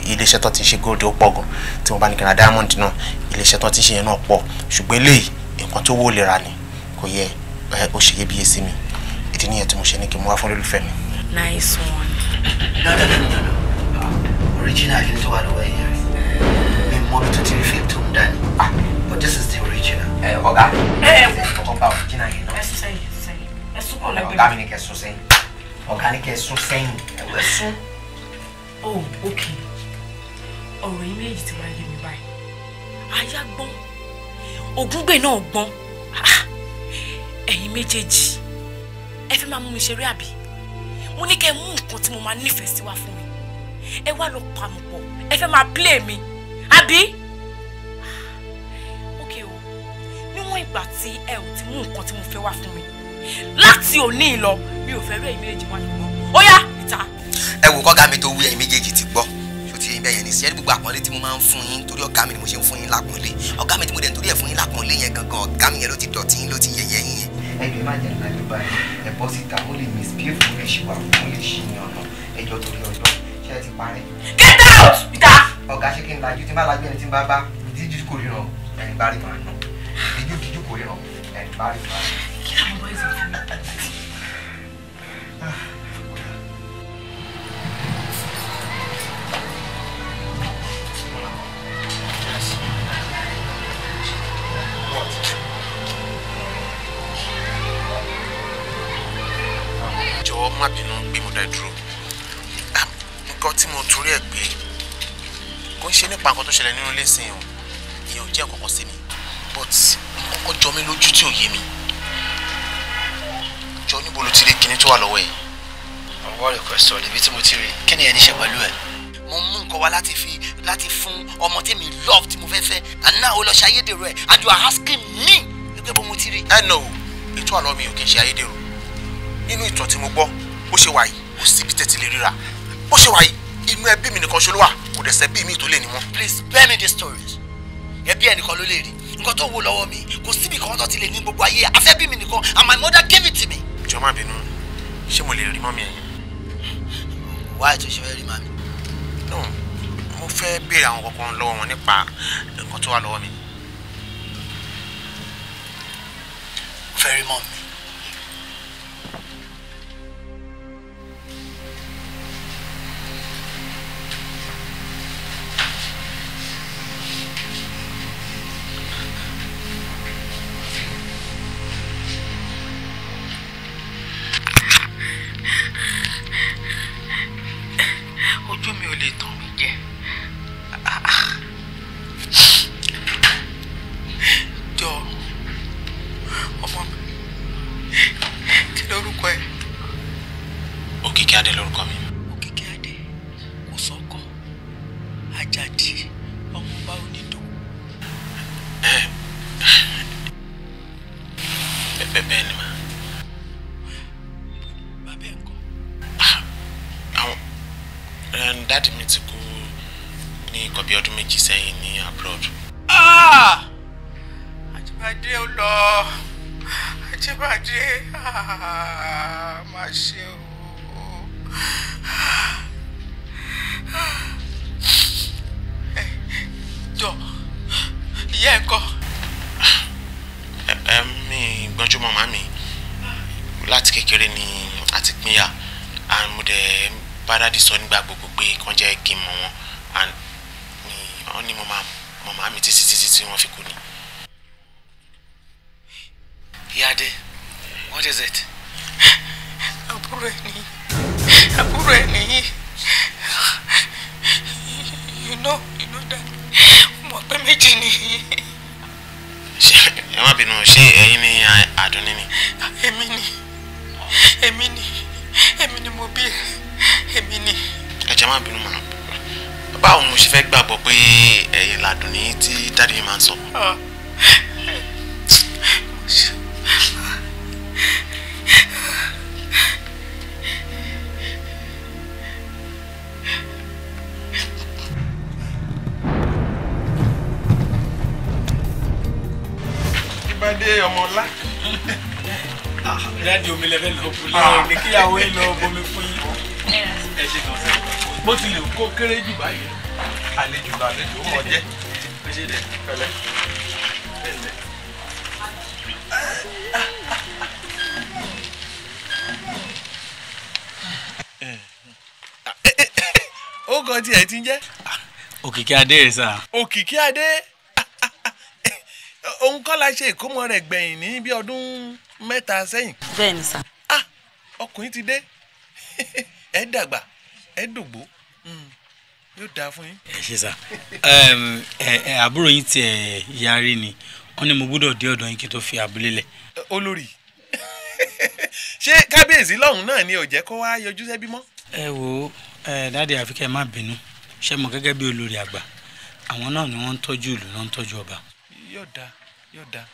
iléeṣẹ́ tó ti ń ṣe gold ó pọ̀ gan. Tí mo bá ní kí n ra diamond náà, iléeṣẹ́ tó ti ń ṣe yẹn náà pọ̀. Ṣùgbọ́n eléyìí nǹkan tó wó lè ra ni, kò yẹ ó ṣe iyebíye sí mi. Ìdí nìyẹn tí mo ṣe ní kí n mú wá fún olólùfẹ́ mi. Nice one. No, no, no, no, no. Original kí ni tó wà lọ́wọ́ ẹ̀yìn rẹ̀? Mi mọ bí tó ti rí fake tó ń dání. But this is the original. Ọ̀gá, ọkọ̀ bá original yẹn náà. Ẹ sún sẹ́yìn, ẹ sún sẹ́yìn. Ẹ sún kúrò lẹ́gbẹ̀ẹ́ mi. Ọ̀gá mi ní kẹ́ sún sẹ́yìn. Ọ̀gá ní kẹ́ sún sẹ́yìn. Ẹ sún. Oh, okay. Ọ̀rọ̀ yìí méjì ti wá yé mi báyìí. Aya gbọ́n, Ògúngbè náà gbọ́n. Ẹ̀yin méjèèjì, ẹ fẹ́ máa mú mi ṣeré àbí? Mo ní kẹ́ mú nǹkan tí mo máa nífẹ̀ẹ́ sí wá fún mi. Ẹ wá lọ pàmò pọ̀, ẹ fẹ́ máa play mi, àbí? Okay o, níwọ̀n ìgbà tí ẹ ò ti mú nǹkan tí mo fẹ́ wá fún mi, láti òní lọ, mi ò fẹ́ rí ẹ̀yin méjèèjì wá ṣùgbọ́n. Ó yá, ìta. Ẹ wò kọ́gá mi tó wí, ẹ̀yin méjèèjì ti gbọ́. Ṣó ti yín bẹ́ẹ̀ yẹn ní sí? Ẹ ní gbogbo àpọ́nlé tí mo máa ń fún yín torí ọ̀gá mi ni mo ṣe ń fún yín lápọ́nlé. Ọ̀gá mi tí mo dẹ̀ ń torí ẹ̀ fún yín lápọ́nlé yẹn gangan, ọ̀gá mi yẹn ló ti dọ̀tí yín, ló ti yẹ̀yẹ́ yín yẹn. Ẹ jọ̀ọ́ ẹ má jẹ́ ńlá báyìí, ẹ bọ́ síta, ó lè misbehave, ó lè ṣìwà, ó lè ṣìyàn ọ̀nà. Ẹ jọ̀ọ́ torí ọjọ́, ṣé ẹ ti parẹ́? Get out! Ìta! Ọ̀gá ṣé kí n lajú? Tí n bá lajú ẹni tí n bá bá, díjú kò ríran, ẹni bá rí màá nà. Díjú díjú kò ríran, ẹni bá rí màá nà. Kí làwọn boys ń fún mi? Jọ̀wọ́ má bínú pé mo dá ẹ dúró. Nǹkan tí mo torí ẹ̀ pé kò ń ṣe nípa nǹkan tó ṣẹlẹ̀ nínú ilé ìsìn o, ìyẹn ò jẹ́ nǹkan kan sí mi, but nǹkan kan jọ mí lójú tí ò yé mi. Jọ, níbo ló ti rí kinní tó wà lọ́wọ́ ẹ̀? What a question, ibi tí mo ti rí, kí ni ẹni ṣe pẹ̀lú ẹ̀? Mo mú nǹkan wá láti fi láti fún ọmọ tí mi love tí mo fẹ́ fẹ́, and now ó lọ ṣe ayédèrú ẹ̀, and you are asking me wípé bó mo ti rí. Ẹ nà o, ètò àlọ́ mi ò kí ń ṣe ayédèrú. Nínú ìtàn tí mo gbọ́, bó ṣe wà yìí, kò síbi tẹ́tí lè ríra. Bó ṣe wà yìí, inú ẹbí mi nìkan ṣe ló wà, kò dẹ̀ sẹ́bí mi tó lè ní mọ́. Please spare me the stories. Ẹbí ẹnìkan ló lè rí. Nǹkan tó wò lọ́wọ́ mi, kò síbi kan tó ti lè ní gbogbo ayé. Afẹ́bí mi nìkan, and my mother gave it to me. Jọ̀ọ́ má bínú, ṣé mo lè rí mọ́mí ẹ̀yìn? Why tó ṣe fẹ́ rí màmí? No, mo fẹ́ béèrè àwọn kankan lọ́wọ́ wọn nípa nǹkan tó wà lọ́wọ́ mi. Mo fẹ́ rí mọ́mí. Ojú mi ò lè tàn mí jẹ. Jọ ọmọ mi, dé? Má ṣe o. Jọ, ìyá ẹ̀ kọ́. Mi gbọ́njú mọ́ màmí láti kékeré ni a ti pínyà, and mo dẹ̀ bá dádì sọ nígbà gbogbo pé kàn jẹ́ kí n mọ̀ wọn, and wọ́n ní mo máa mọ̀ màmí títí títí tí wọ́n fi kú ni. Ìyáde, what is it? Àbúrò ẹ̀ nìyí, àbúrò ẹ̀ nìyí. You know that mo pé méjì nìyí. Ṣé ẹ má bínú, ṣé ẹ̀yin ni Àdùnní ni? Èmi ni, èmi ni, èmi ni mo bí ẹ, èmi ni. Ẹ jẹ́ má bínú mà, báwo mo ṣe fẹ́ gbàgbọ́ pé ẹ̀yin làdùnní tí dáàdì mi máa ń sọ? Ìbádé ọmọ ọlá. Dáàdi, omi lẹ́fẹ̀ẹ́ lọ fún lẹ́wọ̀n ní kíyàwó yín lọ bomi fún yín. Ẹ ṣe kàn sí. Bó tilẹ̀ kó kéré jù báyìí, àlejò làlejò ó mọ̀ jẹ́. Ẹ ṣe dẹ̀. Pẹ̀lẹ́. Pẹ̀lẹ́. Ó kàn tí ẹ ti ń jẹ́. Òkìkí Adé rẹ̀ sà. Òkìkí Adé. Òun kọ́ la ṣe ìkómọ rẹ̀ gbẹ̀yìn ní bí ọdún 3 sẹ́yìn. Bẹ́ẹ̀ni sà. Ọkùnrin ti dé, ẹ dàgbà, ẹ dògbó, yóò dáa fún yín. Ẹ ṣe sà. Àbúrò yín tiẹ̀ yarí ni, wọ́n ní mo gbọ́dọ̀ dé ọ̀dọ̀ yín kí n tó fi abúlé lẹ̀. Olórí, ṣé kábíyèsí lọ́hùn náà ni ò jẹ́ kó wá yọjú sẹ́bí mọ́? Ẹ wo dáàdi, àfi kẹ́ ẹ má bínú, ṣé mo gẹ́gẹ́ bí olórí àgbà, àwọn náà ni wọ́n ń tọ́jú ìlú, náà ń tọ́jú ọba. Yóò dáa, yóò dáa,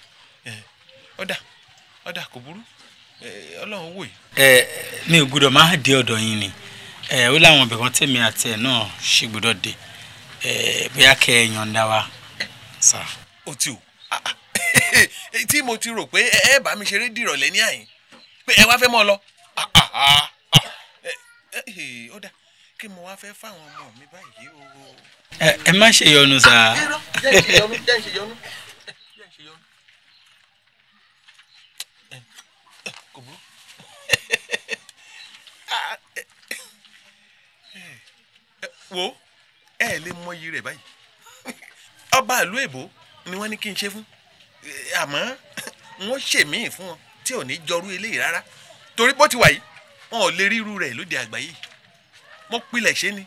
ọ̀dà ọ̀dà, kò burú, Ọlọ́run wò yìí. Mi ò gbọ́dọ̀ máa dé ọ̀dọ̀ yín ni, ó láwọn ibì kan tèmi àti ẹ̀ náà ṣì gbọ́dọ̀ dé, bóyá kẹ́ ẹ yọ̀ǹda wa sà. O ti o tí mo ti rò pé ẹ bá mi ṣeré dìrọ̀lẹ́ ní àyín pé ẹ wá fẹ́ mọ́ ọ lọ. Ọ̀dà, kí mo wá fẹ́ fáwọn ọmọ mi báyìí o. Ẹ má ṣe yọnu sà. Jẹ́ ìṣe yọnu, jẹ́ ìṣe yọnu. Kò burú. Wo, ẹ lè mọyì rẹ̀ báyìí. Ọba ìlú èbó ni wọ́n ní kí n ṣe fún, àmọ́ wọ́n ṣèmíì fún wọn tí ò ní jọrú eléyìí rárá, torí bó ti wà yìí wọn ò lè ríru rẹ̀ lóde àgbáyé. Mo pilẹ̀ ṣe ni.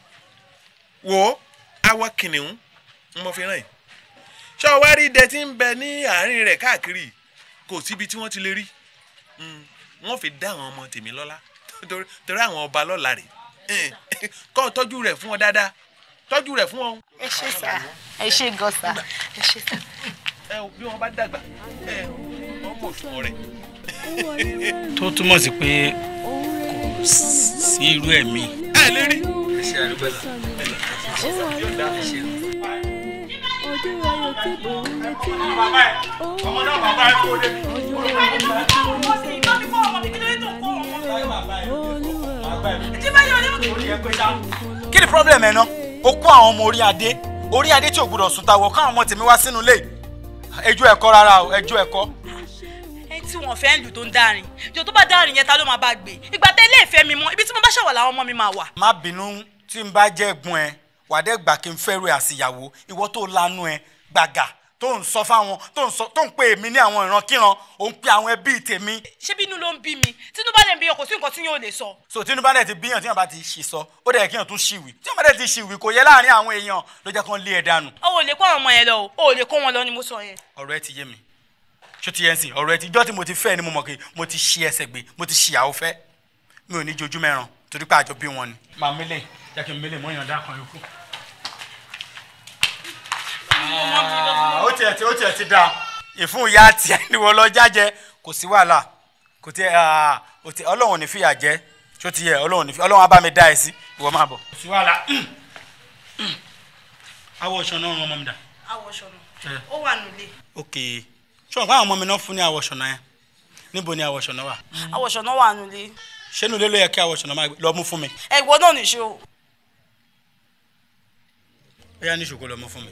Wo, awọ kìnìún ń mo fi ràn yìí. Ṣé o wá rí idẹ tí ń bẹ ní àárín rẹ̀ káàkiri? Kò síbi tí wọ́n ti lè rí. Wọ́n fi dá àwọn ọmọ tèmi lọ́lá, torí àwọn ọba lọ́la rè. Kọ́ ọ tọ́jú rẹ̀ fún ọ dáadáa, tọ́jú rẹ̀ fún ọ. Ẹ ṣé sà, ẹ ṣé gan sà, ẹ ṣé sà. Ẹ bí wọ́n bá dàgbà, ẹ wọ́n mọ̀ fún ọ rẹ̀. Tó túmọ̀ sí pé kò sí irú ẹ̀mí. Ẹ lè rí. Ẹ ṣe àdúgbò sà. Ẹ ṣe. Ọmọ náà bàbá ẹ kó débi. Kí ni problem ẹ ná? O kó àwọn ọmọ orí adé, orí adé tí ò gbọdọ̀ sùn tàwọ̀, káwọn ọmọ tèmi wá sínú ilé. Ẹjọ́ ẹ̀kọ́ rárá o, ẹjọ́ ẹ̀kọ́. Ẹ tí wọn fẹ́ ń lù tó ń dárin, jọ tó bá dárin yẹn ta ló máa bá gbé? Ìgbà tẹ́ ilé ìfẹ́ mi mọ́, ibi tí mo bá ṣàwà làwọn ọmọ mi máa wà. Má bínú tí n bá jẹ́ ẹ̀gbọ́n ẹ, wà dẹ́ gbà kí n fẹ́ rẹ̀ àsìyàwó, ìwọ tó lanu ẹ gbàgà tó ń sọ fáwọn tó ń sọ tó ń pè mí ní àwọn ìrankíran, ò ń pe àwọn ẹbí tèmi. Ṣé bínú ló ń bí mi? Tínú bá lè ń bí ọ, kò sí nǹkan tí yóò lè sọ. So tínú bá dẹ̀ ti bíyàn, tí yàn bá ti ṣì sọ, ó dẹ̀ kíyàn tún ṣìwì, tí yàn bá dẹ̀ ti ṣìwì kò yẹ láàrin àwọn èèyàn ló jẹ́ kán lé ẹ dànù. O ò lè kó àwọn ọmọ yẹn lọ o, o ò lè kó wọn lọ ni mo sọ yẹn. Ọ̀rọ̀ ẹ ti yé mi, ṣó ti yẹ ń sìn? Ọ̀rọ̀ ẹ ti jọ́ tí mo ti fẹ́ ni mo mọ̀ pé mo ti ṣi ẹsẹ̀ gbé, mo ti ṣì àwọ̀ fẹ́, mi ò ní jojú mẹ́ran torí pé àjọ bí wọn ni. Màá mélè jẹ́ kí n mélè mọ́ ìyànda kan yòókù. Ó tiẹ̀ ti dáa ìfún ìyá tiẹ̀ ni wọ́n lọ jájẹ, kò sí wàhálà, kò tiẹ̀ Ọlọ́run ní fìyà jẹ, ṣó ti yẹ? Ọlọ́run ní fi Ọlọ́run á bá mi dá ẹ sí, ìwọ máa bọ̀. Kò sí wàhálà. Awọ ṣọ̀nà ọ̀run ọmọ mi dà. Awọ ṣọ̀nà ó wà nílé. Ok, ṣé wọn kó àwọn ọmọ mi náà fún ní awọ ṣọ̀nà yẹn Níbo ni àwọ̀ṣọ̀nà wà? Àwọ̀ṣọ̀nà wà nulẹ̀. Ṣé nulẹ̀ ló yẹ kí àwọ̀ṣọ̀nà máa lọ mú fún mi? Ẹ ìwọ náà nìṣó. Ó yá níṣó kó lọ mú fún mi.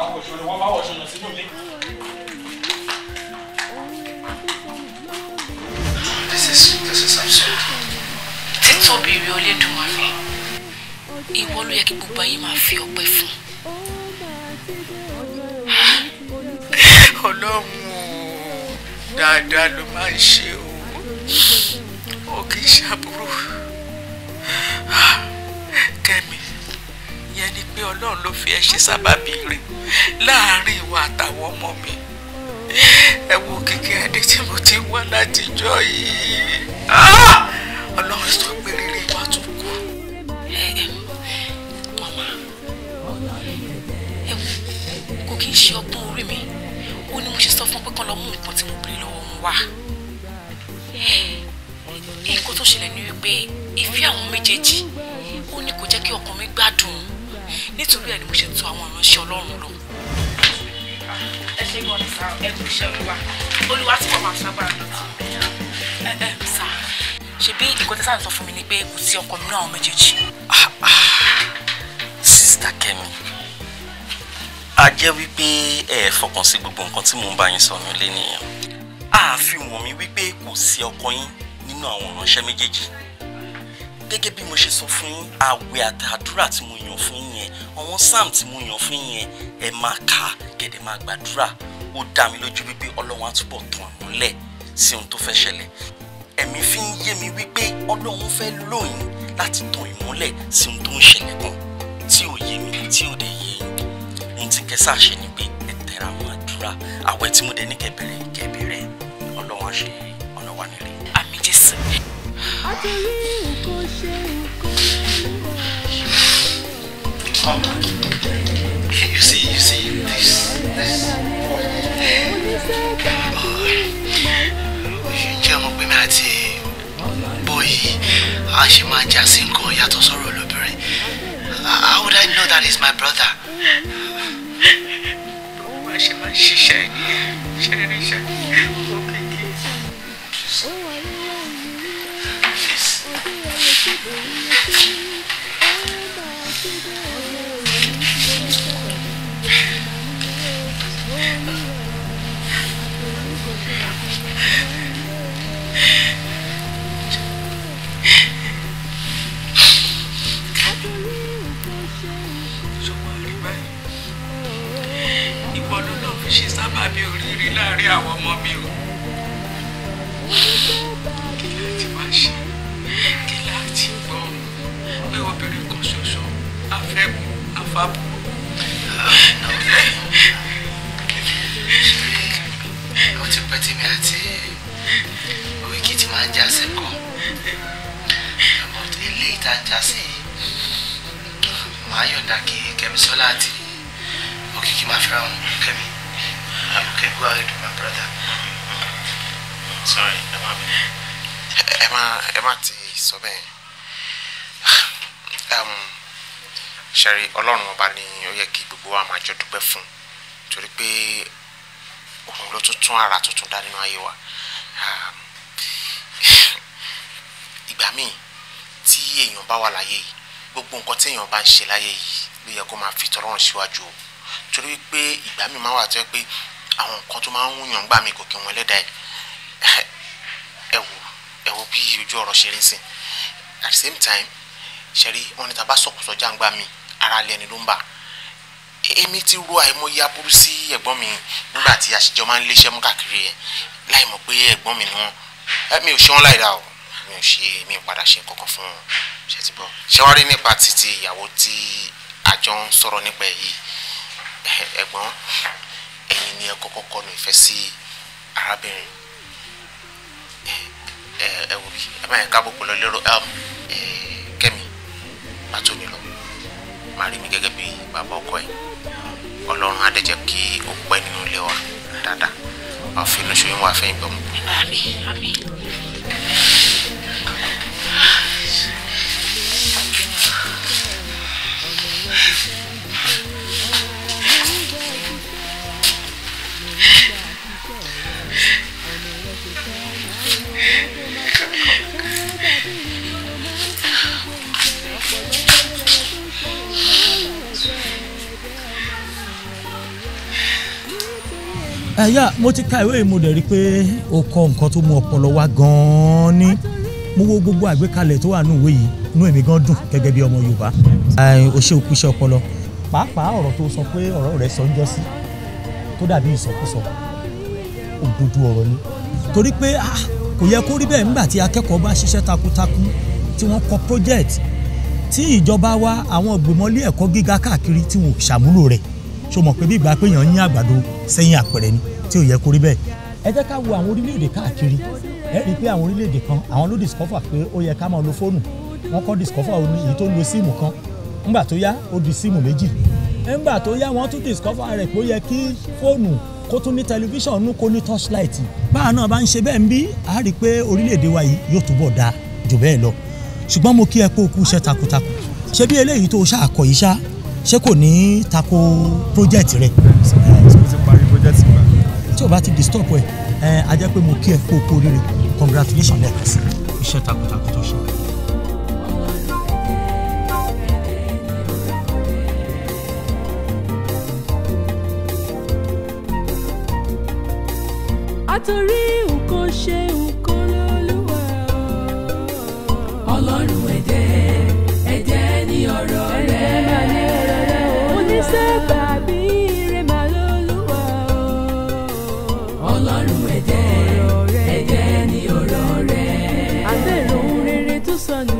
Àwọ̀ṣọ̀nà wọn bá àwọ̀ṣọ̀nà sínú ilé. This is absurd. Títóbi rẹ Olódùmarè, ìwọ ló yẹ kí gbogbo ayé máa fi ọpẹ́ fún. Ọlọ́run o, dáadáa ló máa ń ṣe o, o kì í ṣàbúrò. Kẹ́mi, yẹn ni pé Ọlọ́run ló fi ẹ́ ṣe sábàbí rẹ̀ láàárín ìwà àtàwọn ọmọ mi. Ẹ wo Kìkì Adé tí mo ti wá látijọ́ yìí. Ọlọ́run sọ pé rere wa tún kú. Màmá, ẹ wo, kò kí n ṣe ọgbọ́n orí mi. Ó ní mo ṣe sọ fún pé kán lọ mú nǹkan tí mo béèrè lọ́wọ́ wọn wá. Nǹkan tó ṣẹlẹ̀ ni wípé ìfẹ́ àwọn méjèèjì ó ní kò jẹ́ kí ọkàn mi gbádùn. Nítorí ẹ̀ ni mo ṣe tọ̀ àwọn ìránṣẹ́ Ọlọ́run lọ. Ẹ ṣe gan ni sá, ẹ kú iṣẹ́ Olúwa. Olúwa tí wọ́n máa ṣàgbára lọ tì. Ẹ sá, ṣebí nǹkan tí sáà ń sọ fún mi ni pé kò sí ọkọ mi náà àwọn méjèèjì. Sista Kẹ́mi, a jẹ́ wípé ẹ fọkàn sí gbogbo nǹkan tí mò ń bá yín sọ nílé nìyẹn. A fi wọ̀n mi wípé kò sí ọkọ yín nínú àwọn ìránṣẹ́ méjèèjì. Gẹ́gẹ́ bí mo ṣe sọ fún yín, àwẹ̀ àtàdúrà tí mo yàn fún yín yẹn, àwọn psalm tí mo yàn fún yín yẹn, ẹ máa kà á kẹ̀dẹ̀ máa gbàdúrà. Ó dá mi lójú wípé Ọlọ́run á túbọ̀ tàn mọ́lẹ̀ sí ohun tó fẹ́ ṣẹlẹ̀. Ẹ̀mí fi ń yé mi wípé Ọlọ́run fẹ́ lò yín láti tàn ìmọ́lẹ̀ sí ohun tó ń ṣẹlẹ̀ kan tí ò yé mi, tí ò dẹ̀ yé yín. Ohun tí kẹsà ṣe ni pé ẹ tẹra mọ́ àdúrà. Àwẹ̀ tí mo dẹ̀ ní kẹ́ bẹ̀rẹ̀ kẹ́ bẹ̀rẹ̀. Ọlọ́run á ṣe ọ̀nà wa nílé. Àmín Jésù. You see, this. Ǹjẹ́ ọmọ pé mi àti bọ́ọ̀yì a ṣe máa jà sí nǹkan yàtọ̀ sọ̀rọ̀ olóbìnrin? How would I know that is my brother? Bó ṣe máa ṣiṣẹ́ nìyẹn, ṣe rí iṣẹ́ Òkìkí. Ìwọ ló lọ fi ṣe sábàbí oríire láàrin àwọn ọmọ mi o. Kí láti wá ṣe? Kí láti gbọ́ pé obìnrin kan ṣoṣo afẹ́kù afábù. Ó ti pẹ́ tí mi àti Òkìkí ti máa ń jà sẹ́kọ̀ọ́. Ilé ìta ń jà sí màá yọ̀ǹda kí Kẹ́misọ́lá àti Òkìkí máa fẹ́ra wọn. Kẹ́mi, okay, go ahead, my brother. Sorry, ẹ má bínú. Ẹ má ti sọ bẹ́ẹ̀. Ṣẹ́rí, Ọlọ́run ọba ni ó yẹ kí gbogbo wa máa jọ dúpẹ́ fún, torí pé òun ló tún tún ara tuntun dá nínú ayé wa. Ìgbà míì tí èèyàn bá wà láyé yìí, gbogbo nǹkan tí èèyàn bá ń ṣe láyé yìí ló yẹ kó máa fi tọlọ́run síwájú o, torí pé ìgbà míì máa wà tó yẹ pé àwọn nǹkan tó máa ń wúyàn gbà mí kò kí wọn ẹlẹ́dàá ẹ̀. Ẹ wo bí ojú ọ̀rọ̀ ṣe rí sí. At the same time, ṣe rí wọn ní ta bá sọ̀kùsọ̀ jàǹgbá mi, ara lé ẹni ló ń bà. Èmi ti ro àìmọye aburú sí ẹ̀gbọ́n mi nígbà tí àṣìjọ máa ń léṣẹ́ mú káàkiri ẹ̀, láì mọ̀ pé ẹ̀gbọ́n mi ni wọ́n. Mi ò ṣe wọn láìda o, mi ò ṣe, mi ò padà ṣe nǹkan kan fún wọn. Ṣe ti bọ́ ṣé wàá rí nípa títí ìyàwó tí àjọ ń sọ̀rọ̀ nípa ẹ̀ yìí? Ẹ̀gbọ́n, ẹ̀yin ni ẹ kọ́kọ́ kọnu ìfẹ́ sí arábìnrin. Ẹ wò bí ẹ má yẹn káàbọ̀ pẹ̀lú lérò. Kẹ́mi, pàtó ni lọ máa rí mi gẹ́gẹ́ bí bàbá ọkọ ẹ̀. Ọlọ́run á dẹ̀ jẹ́ kí ó pẹ́ nínú ilé wa dáadáa. Wàá fi inú ṣoyún wàá fẹ́yìn gbọ́mọ. Àmín, àmín. Ẹ̀yà mo ti ka ìwé yìí, mo dẹ̀ rí i pé o kọ nǹkan tó mú ọpọlọ wá gan-an ní. Mo wo gbogbo àgbékalẹ̀ tó wà nínú ìwé yìí, inú èmi gan dùn gẹ́gẹ́ bí ọmọ Yorùbá. O ṣe òkú iṣẹ́ ọpọlọ. Pàápàá ọ̀rọ̀ tó sọ pé ọ̀rọ̀ rẹ̀ sọ ń jọ́ sí tó dàbí ìsọkúsọ, òdodo ọ̀rọ̀ ni. Torí pé kò yẹ kó rí bẹ́ẹ̀ nígbà tí akẹ́kọ̀ọ́ bá ṣiṣẹ́ takuntakun tí wọ́n kọ project tí ìjọba wa àwọn ìgbìmọ̀ ilé ẹ̀kọ́ gíga káàkiri tí wọn ò ṣàmúlò rẹ̀. Ṣo mọ̀ pé bí ìgbà pé èèyàn ń yín àgbàdo sẹ́yìn àpẹẹrẹ ni tí ò yẹ kó rí bẹ́ẹ̀. Ẹ jẹ́ ká wo àwọn orílẹ̀-èdè káàkiri. Ẹ rí i pé àwọn orílẹ̀-èdè kan àwọn ló discover pé ó yẹ ká máa lo fóònù. Wọ́n kọ́ discover èyí tó ń lo síìmù kan. Ńgbà tó yá ó di síìmù méjì. Ńgbà tó yá wọ́n tún discover rẹ̀ pé ó yẹ kí fóònù kó tún ní tẹlifíṣàn nú kó ní torchlight. Báà náà bá ń ṣe bẹ́ẹ̀ ń bí a rí i pé orílẹ̀-èdè wa yìí yóò túbọ̀ dáa jù bẹ́ẹ̀ lọ. Ṣùgbọ́n mo kí ẹ pé o kú iṣẹ́ takuntakun. Ṣé bí eléyìí tó ṣàkọ yìí ṣá, ṣé kò ní tako project rẹ? Mo ti parí project mi. Tí o bá ti disturb ẹ, a jẹ́ pé mo kí ẹ kó o kú oríire. Congratulations lẹ́ẹ̀kan sí iṣẹ́ takuntakun tó ṣe. Àtòrí nǹkan ṣe nǹkan lólúwa. Ọlọ́run ẹ̀dẹ́ ẹ̀dẹ́ ní ọ̀rọ̀ rẹ̀. Onísábàbí rẹ̀ máa lólúwa. Ọlọ́run ẹ̀dẹ́ ẹ̀dẹ́ ní ọ̀rọ̀ rẹ̀. Àbẹ̀rẹ̀ ohun rere tó sọnù,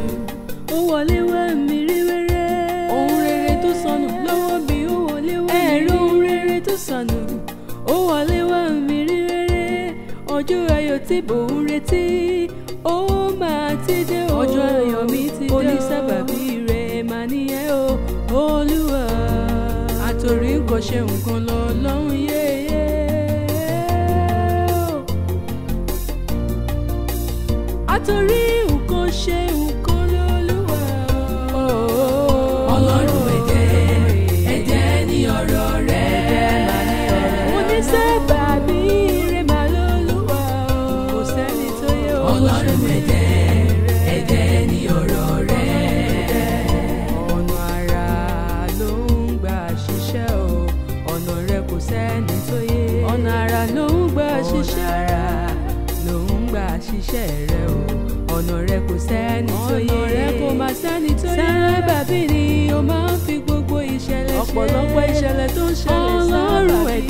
ó wọlé wá mi rí wẹ́rẹ́. Ohun rere tó sọnù lọ́wọ́ mi ó wọlé wá mi rí. Ẹ̀rọ ohun rere tó sọnù, ó wọlé wá mi rí wẹ́rẹ́. Ọjọ́ ayọ̀ tí mò ń retí, ó máa ti dé o. Ọjọ́ ayọ̀ mi ti dé o. Onísábàbí rẹ̀ máa níyẹn o, Olúwa. Àtòrí nǹkan ṣe nǹkan lọ lọ́hùn yéyé. Àtòrí nǹkan ṣe nǹkan lọ́lúwa. Ọlọ́run ẹ̀dẹ́ ẹ̀dẹ́ ní ọ̀rọ̀ rẹ̀. Onísábàbí rẹ̀ máa lọ́lúwa. Kò sẹ́ni tó yẹ o. Ọlọ́run ẹ̀dẹ́ ẹ̀dẹ́ ní ọ̀rọ̀ rẹ̀. Ọ̀nà àrà ló ń gbà ṣiṣẹ́ o. Ọ̀nà rẹ̀ kò sẹ́ni tó yẹ. Ọ̀nà àrà ló ń gbà ṣiṣẹ́. Ọ̀nà àrà ló ń gbà ṣiṣẹ́ rẹ̀ o. Ọ̀nà rẹ̀ kò sẹ́ni tó yẹ. Ọ̀nà rẹ̀ kò má sẹ́ni tó yẹ. Sábàbí ni o máa ń fi gbogbo ìṣẹ̀lẹ̀ ṣe. Ọ̀pọ̀lọpọ̀ ìṣẹ̀lẹ̀ tó ń ṣẹlẹ̀ sábàbí. Ọlọ́run ẹ̀dẹ́.